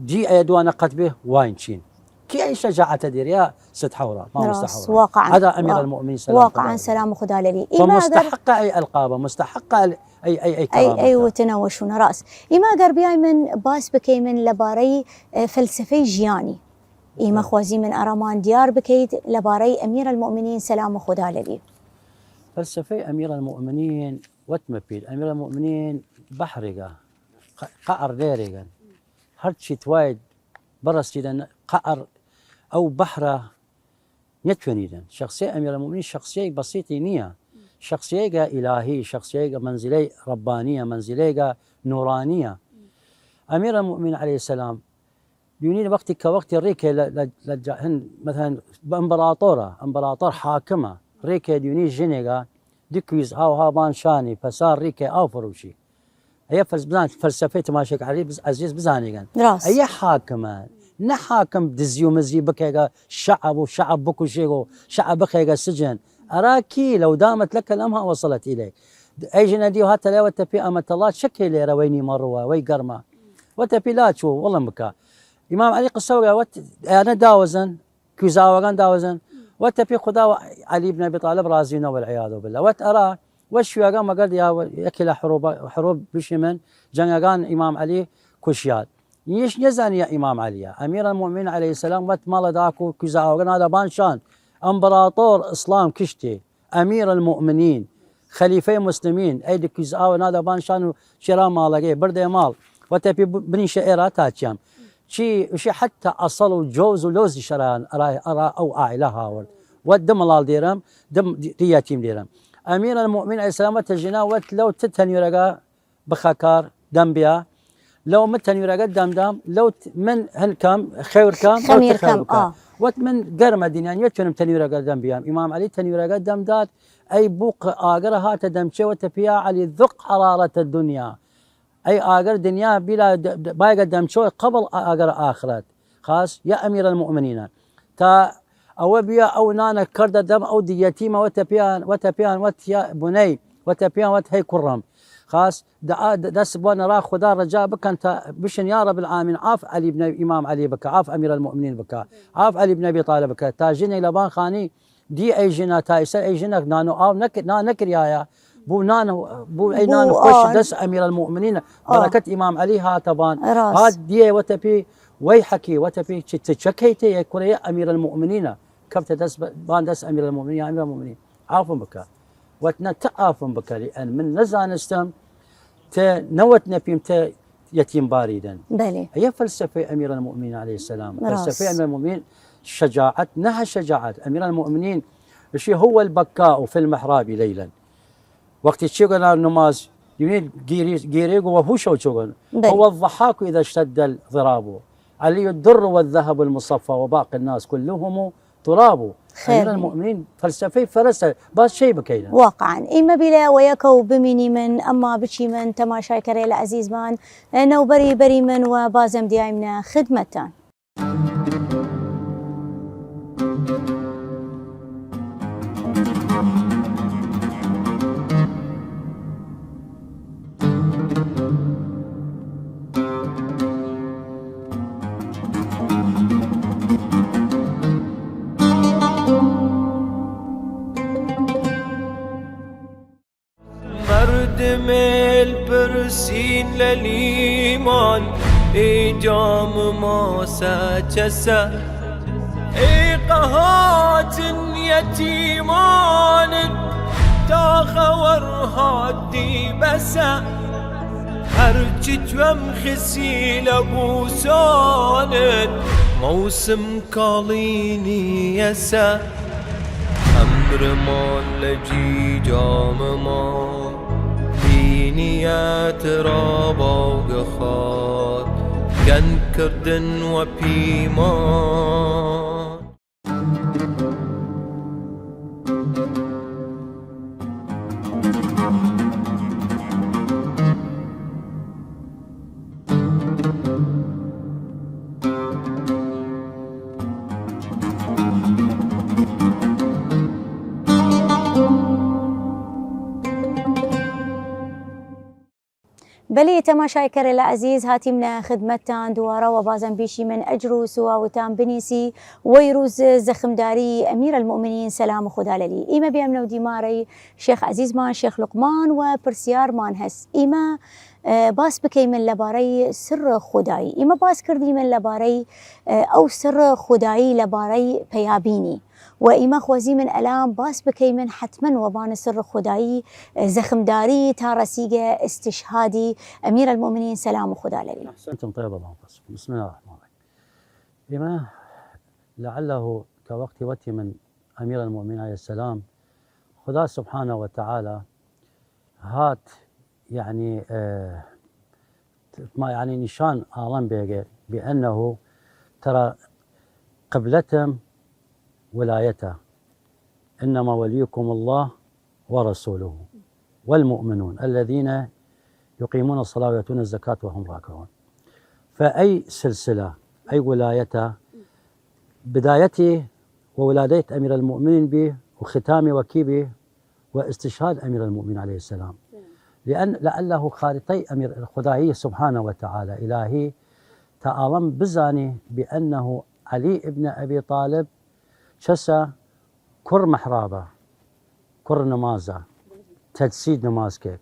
جی ئەیە دوانە قەت بێ واین چین. کی ئەی شەجاعەتە دیر یا ست حەورا، مامۆستا حەورا؟ هەدا ئەمیر المؤمنین سلام واقعاً سلام خودا لەلی. ئیمە ئەگەر مستحق ئەی ئەلقابە، مستحق ئەی، ئەی، ئەی، ئەی ئەی، ئەی کەرامەتە. وتنە وە شوونە ڕاس. ئیمە ئەگەر بیایمن باس بکەیمن لەبارەی، ئە، فەلسەفەی ژیانی. ئیمە خوازیمن ئەرامان دیار بکەید لەبارەی ئەمیر المؤمنین سلام خودا لەلی. فەلسەفەی ئەمیر المؤمنین وەتمە پید. ئەمیر المؤمنین بەحرێگە، قە-، قەعر دێرێگەن. هەر چی تواید بڕەسیدن قەعر ئەو بەحرە نەتوێنیدن. شخصیە ئەمیر المؤمنین شخصیەی بەسیطی نییە. شخصیەیگە ئیلاهی، شخصیەیگە مەنزیلەی رەبانیە، مەنزیلەیگە نورانیە. ئەمیرەلمومنین علیە السلام، دینی وەختی کە وەختی ریکێ لە، لە، لە جا-، هن، مەسەلەن، ئەمبراطۆرە، ئەمبراطۆر حاکمە، ریکێ دینی ژنێگە، دو کویز ئاو ها بان شانی، پەسا ریکێ ئاو فروشی. ئەیە فەلس-، بزان، فەلسەفەی تەماشێگ عەلی بز-، عەزیز بزانیگەن. راست. ئەیە حاکمە، نە حاکم دزی و مزی بکەیگە شعب و شعب بکوشێگ و شعب بخەیگە سجن. ئەرا کی؟ لو دامت لك الأمهى وصلت إليك. ئەی ژنە دیو هاتە لای وەتە پی ئەمەتەڵا چەکێ لێرە وەی نیمە ڕووە، وەی گەرمە. وەتە پی لا چوو، وڵم بکە. ئیمام عەلی قسە وەگا وەت ئەیانە داوەزن، کویزاوەگان داوەزن، وەتە پی خودا و عەلی بن ئەبی طالب ڕازی نە والعیاذ بالله. وەت ئەرا وە شویاگان مەگەرد یا وە یەکی لە حروب، حروب بشیمن، جەنگەگان ئیمام عەلی کوشیاد. یش نەزانیە ئیمام عەلیە. ئەمیرەلمومنین علیە السلام وەت ماڵە داکو کویزاوەگان ئادا بان شان. ئەمبراطۆر ئسڵام کشتی. ئەمیرەلمومنین، خەلیفەی موسلمین، ئەی دکیز ئاوە نادا بان شان و چێرا ماڵەگەی، بردێ ماڵ، وەتە پی ب-، بنیشە ئێرا تا چیام. چی، وشی حتی ئەسەڵ و جۆز و لۆزی شەرایان ئەرا، ئەرا ئەو عائلە هاورد. وەت دم مڵاڵ دێرم، دم دی-، دی یەتیم دێرم. ئەمیرەلمومنین علیە السلام وەتە ژینا وەت لەو ت تەنویرەگە بخە کار، دەم بیا. لەو من تەنویرەگە دەم دام، لەو ت-، من هن کەم، خەور کەم، لەو ت خەمیر خەور کەم، بکە. ئا. وەت من گەرمە دینیا نیەتوانم تەنویرەگە دەم بیام. ئیمام عەلی تەنویرەگە دەم داد، ئەی بوق ئاگرە هاتە دەم چێ، وەتە پیا عەلی ذق حرارة الدنيا. ئەی ئاگر دنیا بیلا د-، د-، بایگە دەمچۆ قبل ئاگر ئاخرەت. خاس، یا ئەمیرەلمومنینە. تا ئەوە بیا ئەو نانە کردە دەم ئەو دی یەتیمە وەتە پیان، وەتە پیان وەت یا بنەی، وەتە پیان وەت هەی کوڕم. خاس، دعا، د-، دەس بۆ نەرا خودا ڕەجا بکەن تا بشن یا رب العالمین عاف عەلی بن ئیمام عەلی بکە، عاف ئەمیرەلمومنین بکە، عاف عەلی بن ئەبی طالب بکە. تا ژنێک لە بان خانی دی ئەی ژنە تا ئیسەر ئەی ژنەک نان و ئاو نەک-، نا نەکریایە. بوو نان، بوو ئەی نان بوو خوش ئان. دەس ئەمیرەلمومنین، ئا. بەرەکەت ئیمام عەلی هاتە بان. ڕاست. هات دیێ وەتە پی، وەی حەکی، وەتە پی چ، چ، چەکەیتێ یە کوڕێ ئەمیرەلمومنینە. کەفتە دەس ب-، بان دەس ئەمیرەلمومنین، یا ئەمیرەلمومنین، عافم بکە. وەت نە ت عافم بکە، لئن من نەزانستم ت نەوەت نەپیم ت یەتیم باریدن. بەلێ. ئەیە فەلسەفەی ئەمیرەلمومنین علیە السلام. ڕاست. فەلسەفەی ئەمیرەلمومنین شەجاعەت، نەها شەجاعەت. ئەمیرەلمومنین شی هو البکاء في المحراب ليلا. وەختی چیگە نار نماز، یعنی گیری، گیری گو هوشەو چوگن. بەلێ. هو الضحاك إذا اشتد الضراب. علی الدر والذهب المصفى وباقي الناس كلهم تراب. خێر. ئەمیرەلمومنین فەلسەفەی فەرەسە، باس چەی بکەینە؟ واقعاً. ئیمە بیلە وەیەکەو بمینیمن، ئەما بچیمن تەماشای کەرێلە عەزیزمان، نەوبەری بەریمن و بازم دیایمنە خدمەتتان. مەردمێل پرسین لە لیمان، ئێ جامە ماسە چەسە؟ ئێ قەهاتن یەتیمانن تا خەوەر هات دی بەسە؟ هەرچی توەم خسی لە بوسانن، مەوسم کاڵینی یەسە. ئەمرمان لە جی جامەمان، دینیەت را باوگە خات، گەن کردن وە پیمان. بەلی تەماشای کەرێلە عەزیز، هاتیمنە خدمەتتان دووارە و بازم بیشیمن ئەجر و سواوتان بنیسی وەی رووز زەخمداری ئەمیرەلمومنین سەلام خودا لەلی. ئیمە بیەمنەو دیمارەی شێخ عەزیزمان، شێخ لوقمان و پرسیارمان هەس. ئیمە، ئە، باس بکەیمن لەبارەی سر خودایی. ئیمە باس کردیمن لەبارەی، ئە، ئەو سر خودایی لەبارەی پەیابینی. و ئیمە خوەزیمن ئەلام باس بکەیمن حتمەن وەبان سر خودایی، ئە، زەخمداری تا رەسیگە استشهادی ئەمیرەلمومنین سەلام خودا لەلی. أحسنتم، طيب الله أنفاسكم. بسم الله الرحمن الرحيم. ئیمە لعله کە وەختی وەتیمن ئەمیرەلمومنین علیە السلام خودا سبحانە وتعالی هات، یەعنی، ئە، ما، یەعنی، نیشان ئاڵەم بێگە، بأنه ترى قبلتم ولايته، إنما وليكم الله ورسوله والمؤمنون الذين يقيمون الصلاة ويؤتون الزكاة وهم راكعون. فأي سلسلة، أي ولاية بدايته وولادية أمير المؤمنين به وختامه وكي به واستشهاد أمير المؤمنين عليه السلام. لأن، لعله خارطي أمير الخدائي سبحانه وتعالى إلهي تا ئاڵەم بزانی بأنه علی ابن ابی طالب چەسە کوڕ محرابە، کوڕ نمازە، تجسید نماز کە،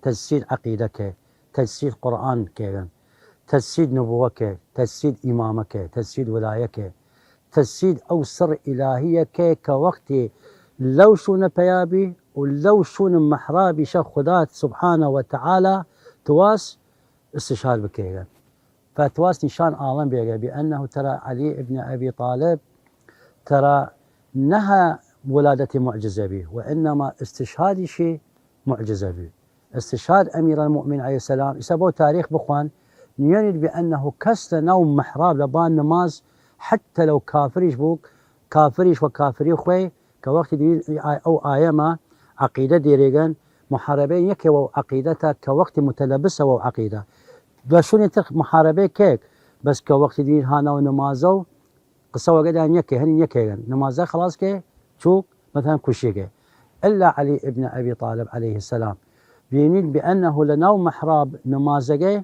تجسید عقیدە کە، تجسید قرآن کەێن، تجسید نبووە کە، تجسید ئیمامە کە، تجسید ولایە کە، تجسید ئەو سڕ ئیلاهیە کە، کە وەختی لەو شوونە پەیا بی و لەو شوون محرابیشە خودا سبحانە وتعالی تواس استشهاد بکەێن. فتواس نیشان ئاڵەم بێگە بأنه ترى علی ابن ابی طالب ترى نەها ولادەتی معجزە بی، وإنما استشهادیشی معجزە بی. استشهاد أمير المؤمنين عليه السلام، ئیسە بەو تاریخ بخوان، نیەنید بأنه کەس لە ناو محراب لە بان نماز، حتی لەو کافریش بوو، کافریش و کافری خوەی، کە وەختی دوین ئەو ئایەمە عەقیدە دێرێگەن، محاربەی یەکێ وەو عەقیدەتە کە وەختی متەلەبسە وەو عەقیدە. لە شوونی تر محاربەی کێک، بەس کە وەختی دوین هاناو نمازە و قسە وەگەدان یەکێ، هەنین یەکێگەن. نمازە خلاص کێ، چووک، مثلا کوشیگێ. إلا علی ابن ابی طالب عليه السلام. بینید بأنه لە ناو محراب نمازەگەی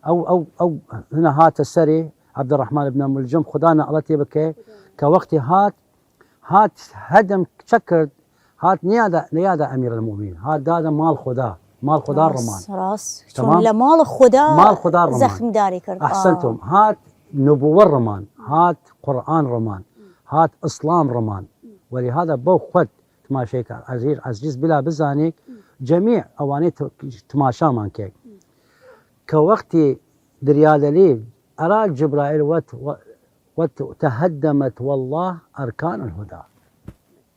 ئەو، ئەو، ئەو هنە هاتە سەری عبدالرحمن ابن ملجم، خودا نەعلەتی بکەێ، کە وەختی هات، هات هەدم چە کرد؟ هات نیادە، نیادە أمير المؤمنين، هات دادە ماڵ خودا، ماڵ خودا ڕمان. ڕاس، ڕاس. چون تمام؟ لە ماڵ خودا ماڵ خودا ڕمان. زەخمداری کرد. ئەحسنتم. هات نبووە ڕمان، هات قورئان ڕمان، هات ئسڵام ڕمان. ولهذا بەو خوەد تماشەی کە عزیز، عزیز بلا بزانیک، جەمیع ئەوانەی ت-، تماشامان کەێ. کە وەختی دریادەلی ئەرا جبرائیل وەت، وە-، وەت تهدمت والله أركان الهدى.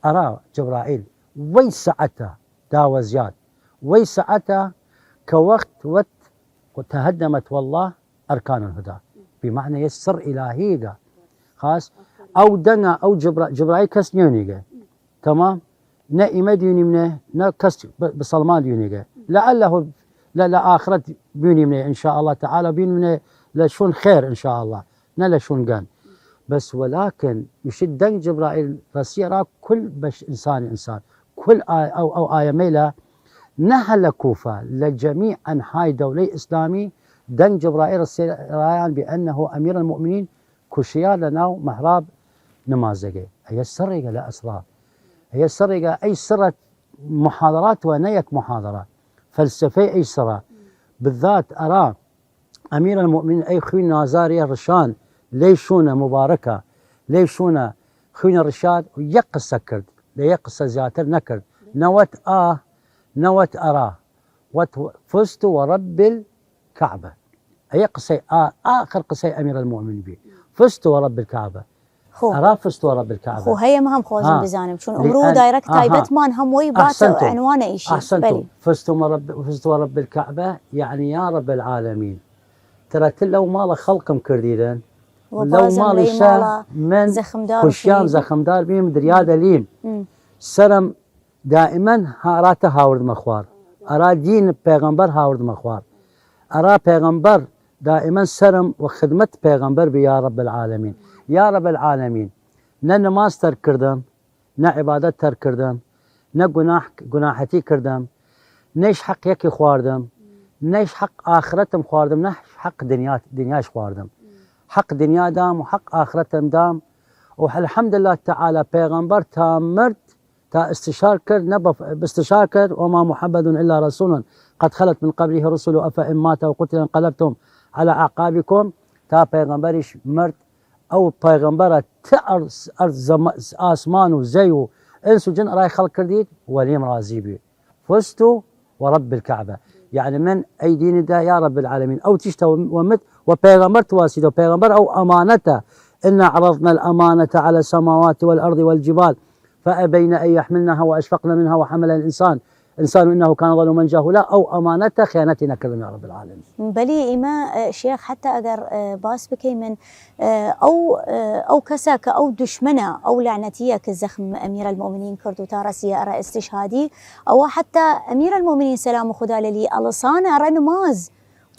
ئەرا جبرائیل وەی سەعەتە داوەزیاد، وەی سەعەتە کە وەخت وەت تهدمت والله أركان الهدى. بمعنى یە سڕ ئیلاهیگە. خاص ئەو دەنگە ئەو جبرا-، جبرائیل کەس نیەونیگە. تمام؟ نە ئیمە دیونیمنێ، نە کەس ب-، بسەڵمان دیونیگە. لعله لە، لە ئاخرەت بینیمنێ إن شاء الله تعالى، بینیمنێ لە شوون خێر إن شاء الله، نە لە شوون گەن. بەس ولكن مشت دەنگ جبرائیل رەسیە ئەرا کل بەش ئنسان، ئنسان. کل ئا-، ئەو، ئەو ئایەمەیلە نەها لە کوفە، لە جەمیع ئەنحای دەولەی ئیسلامی دەنگ جبرائیل رەسیە ئەرایان بأنه أمير المؤمنين کوشیا لە ناو محراب نمازەگەی. ئەیە سڕێگە لە ئەسڵا. ئەیە سڕێگە، ئەی سڕە محاضرات و نە یەک محاضرە. فەلسەفەی ئەی سڕە. بالذات ئەرا أمير المؤمنين ئەی خوین نازاری ڕشان، لەی شوونە مبارەکە، لەی شوونە خوینە ڕشاد و یەک قسە کرد، لە یەک قسە زیاتر نەکرد. نەوەت ئا، نەوەت ئەرا. وەت فزت ورب الكعبة. ئەیە قسەی ئا-، ئاخر قسەی أمير المؤمنين بی. فزت ورب الكعبة. خۆ. ئەرا فزت ورب الكعبة. خۆ هەیە، من هەم خوازم ها. بزانم، چون ئمڕوو لئن، دایرەکت ئاها. تایبەتمان هەم وەی باتە ئەحسنتم. عنوانە ئیشی. ئەحسنتم. بەلی. فزت ورب، فزت ورب الكعبة، یەعنی یا رب العالمین. ترە تل لەو ماڵە خەڵقم کردیرن. و لەو بازم لەی ماڵیشە ماڵە من زەخمدار کوشیام، بیم. زەخمدار بیم، دریا دەلیم. م. سەرم دائما هاراتە هاوردمە خوار. ئەرا دین پێغەمبەر هاوردمە خوار. ئەرا پێغەمبەر دائما سەرم وە خدمەت پێغەمبەر بی یا رب العالمین. یا رب العالمین. نە نماز تەرک کردم، نە عبادەت تەرک کردم، نە گوناح، گوناحەتی کردم، نەیش حەق یەکی خواردم، نەیش حەق ئاخرەتم خواردم، نە حەق دنیا، دنیاش خواردم. حەق دنیا دام و حەق ئاخرەتم دام. و الحمد لله تعالی پێغەمبەر تا مرد تا استشهاد کرد، نە بە-، استشهاد کرد، وما محمد إلا رسول قد خلت من قبله الرسل أفإن مات أو قتل انقلبتم على أعقابكم، تا پێغەمبەریش مرد. ئەو پێغەمبەرە ت ئەرز، ئەرز زەم-، ئاسمان و زەی و ئنس و جن ئەرای خەڵق کردید، وەلیم ڕازی بی. فزت ورب الكعبة. یەعنی من ئەی دینی دا یا رب العالمین. ئەو تیشتە وە مت وە پێغەمبەر تواسیدە و پێغەمبەر ئەو ئەمانەتە. إنا عرضنا الأمانة على السماوات والأرض والجبال فأبين أن يحملنها وأشفقن منها وحملها الإنسان، الإنسان إنه كان ظلوما جهولا، ئەو ئەمانەتە خیانەتی نەکردن یا رب العالمین. بەلی ئیمە، ئە، شێخ، حەتتا ئەگەر، ئە، باس بکەیمن، ئە، ئەو، ئە، ئەو کەسە کە ئەو دشمەنە، ئەو لەعنەتیە کە زەخم ئەمیرەلمۆمنین کرد و تا رەسیە ئەرا ئستشهادی، ئەوە حەتتا ئەمیرەلمۆمنین سەلام خودا لەلی ئەڵسانە ئەرا نماز.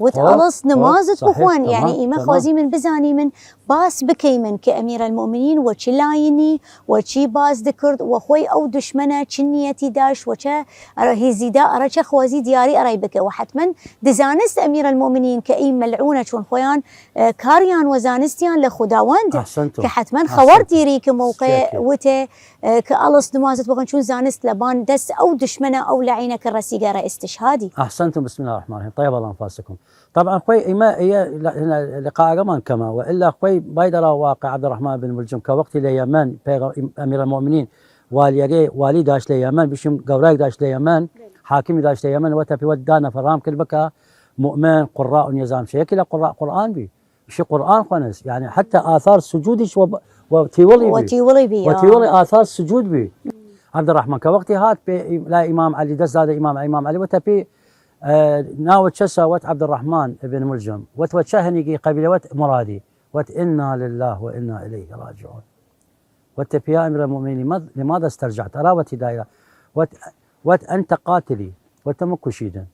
وت خۆ، ئەڵس خۆ، نمازت صحیح، بخوان. تمام، یعنی ئیمە تمام. خوازیمن بزانیمن، باس بکەیمن کە ئەمیرەلمۆمنین وە چ لاینی، وە چی باس دکرد، وە خوەی ئەو دشمەنە چ نیەتی داشت، وە چە ئەرا هیزیدا، ئەرا چە خوازی دیاری ئەرای بکە. وە حەتمەن دزانست ئەمیرەلمۆمنین کە ئی مەلعونە چون خوەیان، ئە، کاریان وە زانستیان لە خوداوەند، ئەحسنتم. کە حەتمەن ئەحسنتم. خەوەر دیری کە موقع سپێکی. وتێ، ئە، کە ئەڵس نمازت بخوان چون زانست لەبان دەس ئەو دشمەنە ئەو لەعینە کە رەسیگە ئەرا ئستشهادی. ئەحسنتم، بسم الله الرحمن الرحیم. طیب، الله أنفاسكم. طبعا خوەی ئیمە، ئیە لە-، لە-، لقاءەگەمان کەمە، و ئلا خوەی بایدەرا واقع عبدالرحمن بن ملجم کە وەختی لە یەمەن پێغە-، ئەمیرەلمۆمنین والیەگەی، والی داشت لە یەمەن، بشیم گەوراگ داشت لە یەمەن، حاکمی داشت لە یەمەن، وەتەپی وەت دانا فەرام کرد بکە مؤمن، قراء و نظام شە. یەکی لە قراء قرآن بی، شی قرآن خوەنس، یعنی حتی آثار سجودیش و، و تیوڵی وە بی. تیوڵی بی، وە آه. تیوڵی آثار سجود بی. عبدالرحمن کە وەختی هات پێ لا ئیمام علی، دەس دادە ئیمام، ئیمام علی وەتەپی، ئە، ناوت چەسە؟ وەت عبدالرحمن ابن ملجم. وەت وە چە هەنیگی قەبیلە؟ وەت مرادی. وەت إنا لله وإنا إليه راجعون. وەتەپی يا أمير المؤمنين، لماذا، لماذا استرجعت؟ ئەرا وەتی دایرە. وەت، وەت أنت قاتلي. وەت تە مکوشیدن.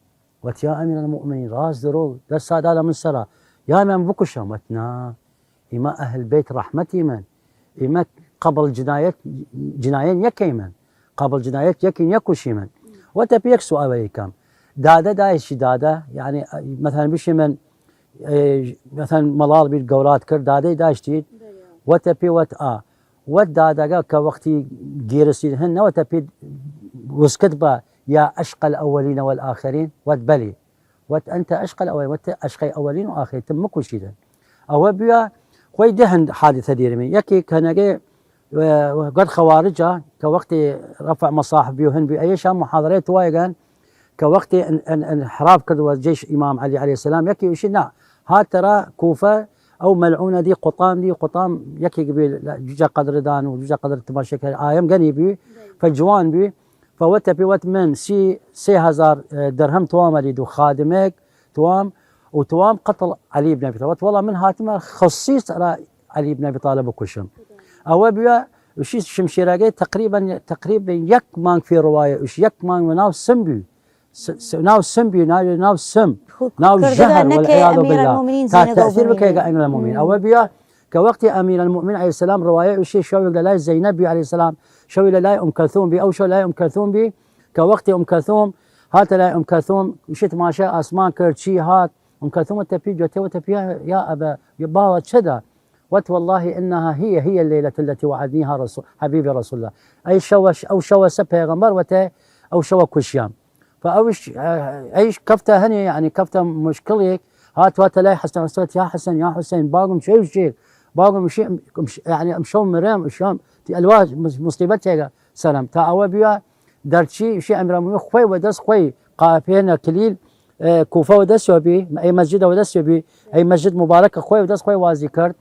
وەت یا ئەمیرەلمومنین، راس درۆ، دەسا دادە من سەرا، یا من بکوشەم؟ وەت نا، ئیمە ئەهل بەیت رەحمەتیمن، ئیمە قەبڵ جنایەت، جنایەت یەکەیمن، قەبڵ جنایەت یەکین، یەکوشیمن. وەتەپی یەک سوئاڵەی کەم، دادە دایشی دادە، یعنی، مەسەلەن بشیمن، ئێ، مەسەلەن مەڵاڵ بید گەورات کرد، دادەی داشتید، وەتەپی وەت ئا، وەت دادەگە کە وەختی گیرسید هن نەوەتەپی وسکت بە یا أشقى الأولين والآخرين؟ وەت بەلی. وەت أنت أشقى الأولين، وەت تە ئەشقەی ئەوەلین و ئاخرین، تم مکوشیدن. ئەوە بیا خوەی دە هەند حادثە دیرمی. یەکی کەنەگەی، ئە، گەرد خوارجە کە وەختی رفع مصاحف بیو هن بی، ئەیشا محاضرەی توایگەن کە وەختی ان، ان، انحراف کرد وە جیش ئیمام علی علیە السلام، یەکی وشی نا، هاتەرا کوفە، ئەو مەلعونە دی قوتام، دی قوتام یەکی بی، جوجە قەدردان و جوجە قەدر تماشەکەر ئایم گەنی بی، فە جوان بی، فوەتەپی وەت من سی، سێ هەزار، ئە، درهم توام ئەرید و خادمێک توام و توام قتل علی ابن ابی طالب. وەت وەڵا من هاتمە خصیص ئەرا علی ابن ابی طالب بکوشم. ئەوە بیا وشی شمشیرەگەی تقریبا، تقریبا یەک مانگ فێ روایە، وش یەک مانگ وە ناو سم بی. س-، س-، ناو سم بی، ناو، ناو سم، خو-، ناو کردگە ژەهر، نەکەی والعیاذ بالله. ئەمیرەلمومنین تا زینە تەئثیر گۆمینی. بکەیگە ئەمیرەلمومنین. مم. ئەوە بیا کە وەختی ئەمیرەلمومنین علیە السلام روایە وشی شەوێک لە لای زەینەب بی علیە السلام، شەوی لە لای ئوم کەلثوم بی، ئەو شەو لای ئوم کەلثوم بی، کە وەختی ئوم کەلثوم هاتە لای ئوم کەلثوم، وشی تماشای ئاسمان کرد، چی هات؟ ئوم کەلثوم وەتەپی جوتێ وەتەپی یا، یا ئەبا، یا باوە چەدە؟ وەت والله إنها هي، هي الليلة التي وعدنيها رسول، حبيبي رسول الله. ئەی شەوەش، ئەو شەوەسە پێغەمبەر وەتێ ئەو شەوە کوشیام. فە ئەوش، ئەیش کەفتە هەنێ، یعنی کەفتە مشکڵێک، هات واتە لای حەسەن، وەت یا حەسەن، یا حوسەین، باگم چێ شیر، باگم شی، یعنی ئەم شەو مرم، شەم، تی ئەلوا مص-، مصیبەتێگە سەرم. تا ئەوە بیا دەرچی، شی ئەمیرەلمومنین خوەی وە دەس خوەی قاپێنە کلیل، ئێ، کوفە وە دەس وە بی، ئەی مەسجدە وە دەس وە بی، ئەی مەسجد مبارەکە خوەی وە دەس خوەی وازی کرد.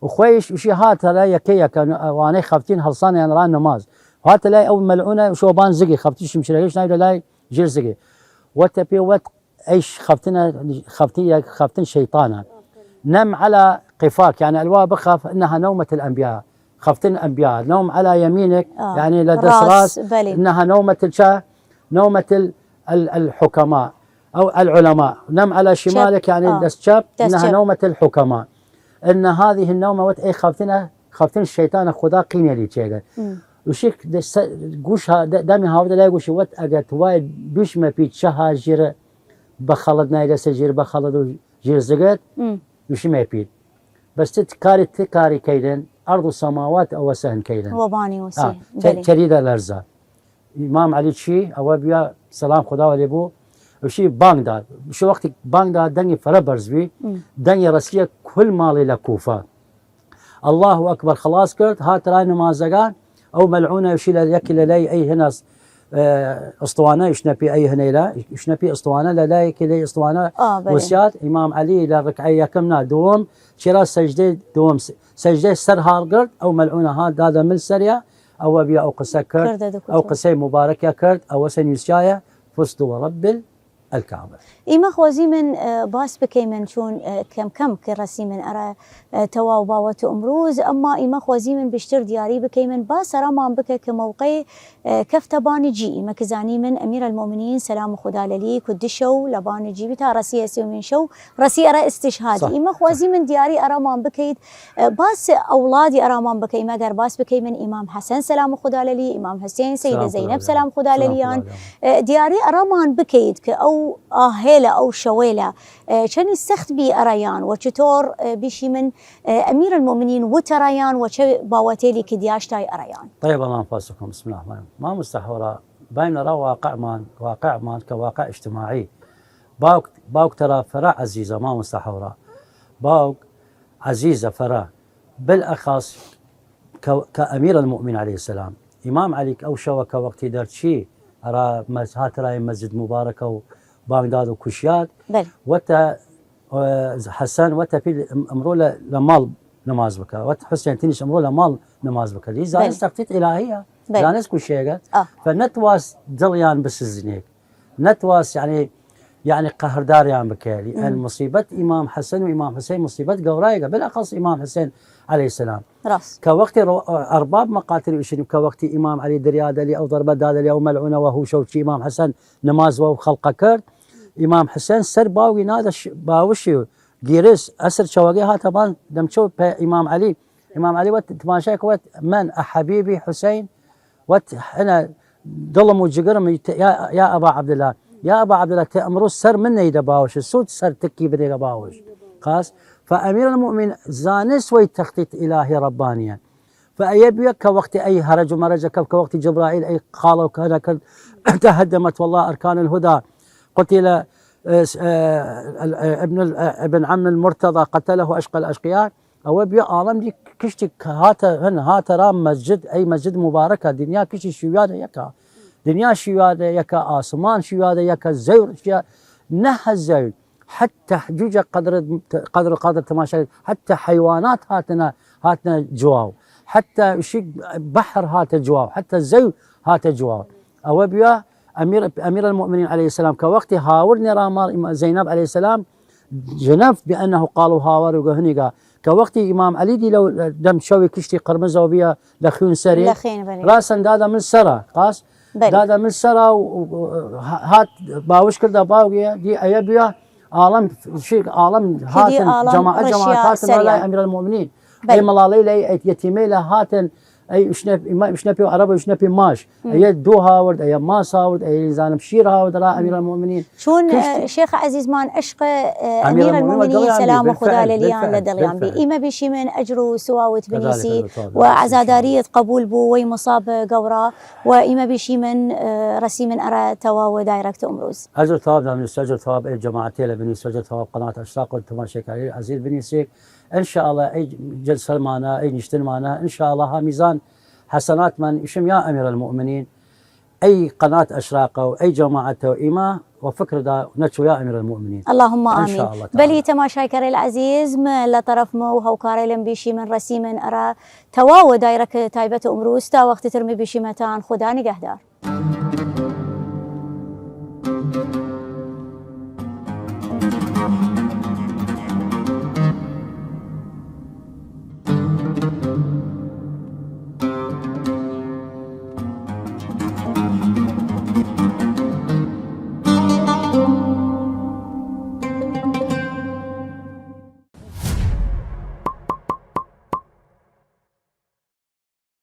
و خوەیش وشی هاتە لای یەکە یەکە، وانەی خەفتین هەڵسانیان را نماز. هاتە لای ئەو مەلعونە، شۆبان زگی خەفتی شمشیرەگەیش ناوی لە لای ژیر زگی. وەتەپی وەت ئەیش خەفتنە، خەفتن، خەفتن شەیطانە. نم على قفاك، یعنی ئەلوا بخەف، إنها نومة الأنبياء. خەفتن ئەنبیا. نوم على يمينك، آه. یعنی لە دەس راس، راس، بەلی. إنها نومة الشا-، نومة ال-، ال-، الحكماء. أو العلماء. نم على شمالك، یعنی آه. دەس چەپ، دەس إنها چەپ. نومة الحكماء. إن هذه النومة، وەت ئەی خەفتنە، خەفتن شەیطانە خودا قینێلی چێگە. مم. وشی دەس-، گوش ها-، د-، دەمی هاودە لای گوشی وەت ئەگە توای بیشمە پی چە هاژیرە بە خەڵت نایدەسە ژیر بە خەڵت و ژیر زگت، مم. وشی مەپید. بەس ت کاری، ت کاری کەیدن، ئەرض و سەماوات ئەوە سەهن کەیدن. وەبانی وسی. آه، چ-، بەلی. چریدە لەرزە. ئیمام عەلی چی؟ ئەوە بیا سەلام خودا وەلی بوو. وشی بانگ داد. وشی وەختی بانگ داد دەنگی فرە بەرز بی. مم. دەنگی رەسیە کل ماڵی لە کوفە. الله أكبر خلاص کرد، هات رای نمازەگان، ئەو مەلعونە وشی لە یەکی لە لای ئەی هنە، ئە، ئەستوانە، وشنەپی ئەی هنەیلە، وشنەپی ئەستوانە لە لای یەکی لای ئەستوانە. آه، بەلی. وسیات، ئیمام عەلی لە رکعەی یەکەم نا، دووەم، چرا سەجدەی دووەم، س-، سەجدەی سەر هاڵگرد، ئەو مەلعونە هات دادە مل سەریا، ئەوە بیا ئەو قسە کرد، ئەو قسەی مبارەکە کرد، ئەوەسە نویسیایە: فزت ورب الکعبە. ئیمە خوەزیمن، ئە، باس بکەیمن، چوون، ئە، کەم کەم ک رەسیمن ئەرا، ئە، تەواو باوەت ئمروز، ئەما ئیمە خوەزیمن بیشتر دیاری بکەیمن، باس ئەرامان بکە ک مەوقەی، ئە، کەفتە بان جی، ئیمە ک زانیمن ئەمیرەلمۆمنین سەلام خودا لەلی ک دو شەو لەبان جی بی تا رەسی سێومین شەو رەسی ئەرا ئستشهاد. ئیمە خوەزیمن دیاری ئەرامان بکەید، ئە، باس ئەوڵادی ئەرامان بکەیمە، گەر باس بکەیمن ئیمام حەسەن سەلام خودا لەلی، ئیمام حوسێن، سەیدە زەینەب سەلام خودا لەلیان، ئە، دیاری ئەرامان بکەید ک ئەو ئاهێلە، ئەو شەوەیلە، ئە، چەنی سەخت بی ئەرایان و چطۆر، ئە، بیشیمن، ئە، ئەمیرەلمۆمنین وت ئەرایان و چە باوەتەیلی ک دیاشتای ئەرایان. طيب، اللهم فاسكم. بسم الله الرحمن الرحيم. مامۆستا هەورا، بایم لەرا واقعمان، واقعمان ک واقع اجتماعی. باوک، باوک تەرا فرە عەزیزە، مامۆستا هەورا. باوک عەزیزە فرە. بالأخص ک، ک ئەمیرەلمۆمنین علیە السلام. ئیمام عەلی ک ئەو شەوە ک وەختی دەرچی ئەرا مەس، هاترای مەسجد مبارەکە و بانگ داد و کوشیاد. وەتە، ئە، حەسەن وەتە پی ئم، ئمڕۆ لە، لە ماڵ نماز بکە. وەت حوسێن تنیش ئمڕۆ لە ماڵ نماز بکە. لی زانست تەخطیط ئیلاهیە. زانست کوشێگە. فنەتواس دڵیان بسزنێک. نەتواس، یەعنی، یەعنی قەهرداریان بکەێ. ئەن مصیبەت ئیمام حەسەن و ئیمام حوسەین مصیبەت گەورایگە، بالأخص ئیمام حوسەین علیە السلام. ک وەختی ئەرباب مقاتل ئویشن، ک وەختی ئیمام عەلی دریا دەلی، ئەو ضربە دادەلی، ئەو مەلعونە وە هوشە و چی ئیمام حەسەن نماز وە خەڵقە کرد، ئیمام حوسەین سەر باوگی نادە ش، باوشی و گیرس ئەسر چەوەگەی هاتە بان دەمچەو پە ئیمام عەلی. ئیمام عەلی وەت تماشای ک وەت من ئە حەبیبی حوسەین، وەت هنە دڵم و جگرم، یا، یا ئەبا عەبداللە، یا ئەبا عەبداللە، تێ ئمڕوو سەر من نەیدە باوش، سوود سەر تکی بنێگە باوش. قاس، فەئەمیرەلمومنین زانست وەی تەخطیط ئیلاهی رەبانیە. فەئەیە بویە ک وەختی ئەی هەرەج و مەرەجە کەف، ک وەختی جبرائیل ئەی قاڵەو کەنە کرد، تهدمت والله أركان الهدى، قتل، ئە، ئە، ابن ال، ابن عم المرتضى، قتله أشقى الأشقياء. ئەوە بیا ئاڵەم دی کشتی ک هاتە، هن هاتە را مەسجد، ئەی مەسجد مبارەکە، دنیا کشتی شیویادە یەکا. دنیا شیویادە یەکا، ئاسمان شیویادە یەکا، زەوی شیا، نەهە زەوی. حتی جوجە قەدر، قەدر، قەدر تماشا، حتی حیوانات هاتنە، هاتنە جواو. حتی شی بەحر هاتە جواو، حتی زەوی هاتە جواو. ئەوە بیا ئەمیر، ئەمیرەلمومنین علیە السلام ک وەختی هاوردنێ را ماڵ ئیما، زەینەب علیە السلام، جنف بأنه قاڵ و هاوەر و گە هنیگا. ک وەختی ئیمام عەلی دی لەو دەم چەوی کشتی قرمزەو بیا لە خوین سەری، راسن دادە من سەرا، قاس، دادە من سەرا و، و، و، هات باوش کردە باوگیە، دی ئەیە بیا ئاڵەم، شی ئاڵەم هاتن، جەماعەت، جەماعەت هاتن لای ئەمیرەلمومنین. ئەی مەڵاڵەیلە، ئەی یەتیمەیلە هاتن، ئەی شنە، شنە پێ عەرەب و شنە پێ ماش. ئەیە دو هاورد، ئەیە ماس هاورد، ئەیە زانم شیر هاورد را ئەمیرەلمومنین. چون، ئە، شێخ عەزیزمان عشق، ئە، ئەمیرەلمومنین سەلام خودا لەلیان لە دڵیان بی. ئیمە بیشیمن ئەجر و سواوت بنیسی و عەزاداریت قەبول بو وەی مصاب گەورا و ئیمە بیشیمن، ئە، رەسیمن ئەرا تەواو دایرەکت ئمروز. ئەجر تەواب دامنیس، ئەجر تەواب ئەی جەماعەتێ لە بنیس، ئەجر تەواب قەنات ئەشراق و تماشێکاری عەزیز بنیسێک. ان شاء الله ئەی جلسەمانە، ئەی نیشتنمانە، ان شاء الله ها میزان حەسەناتمان ئیشم یا ئەمیرەلمومنین، ئەی قەنات ئەشراقە و ئەی جەماعەتە و ئیمە وە فکردا نەچوو یا ئەمیرەلمومنین. اللهم آمین. بەلی تماشاکەرەیل عەزیز، م لە طرفمە و هەوکارەیلم بیشیمن رەسیمن ئەرا تەواو دایرەک تایبەت ئمروز، تا وەخت تر م بیشیمەتان خودا نگهدار.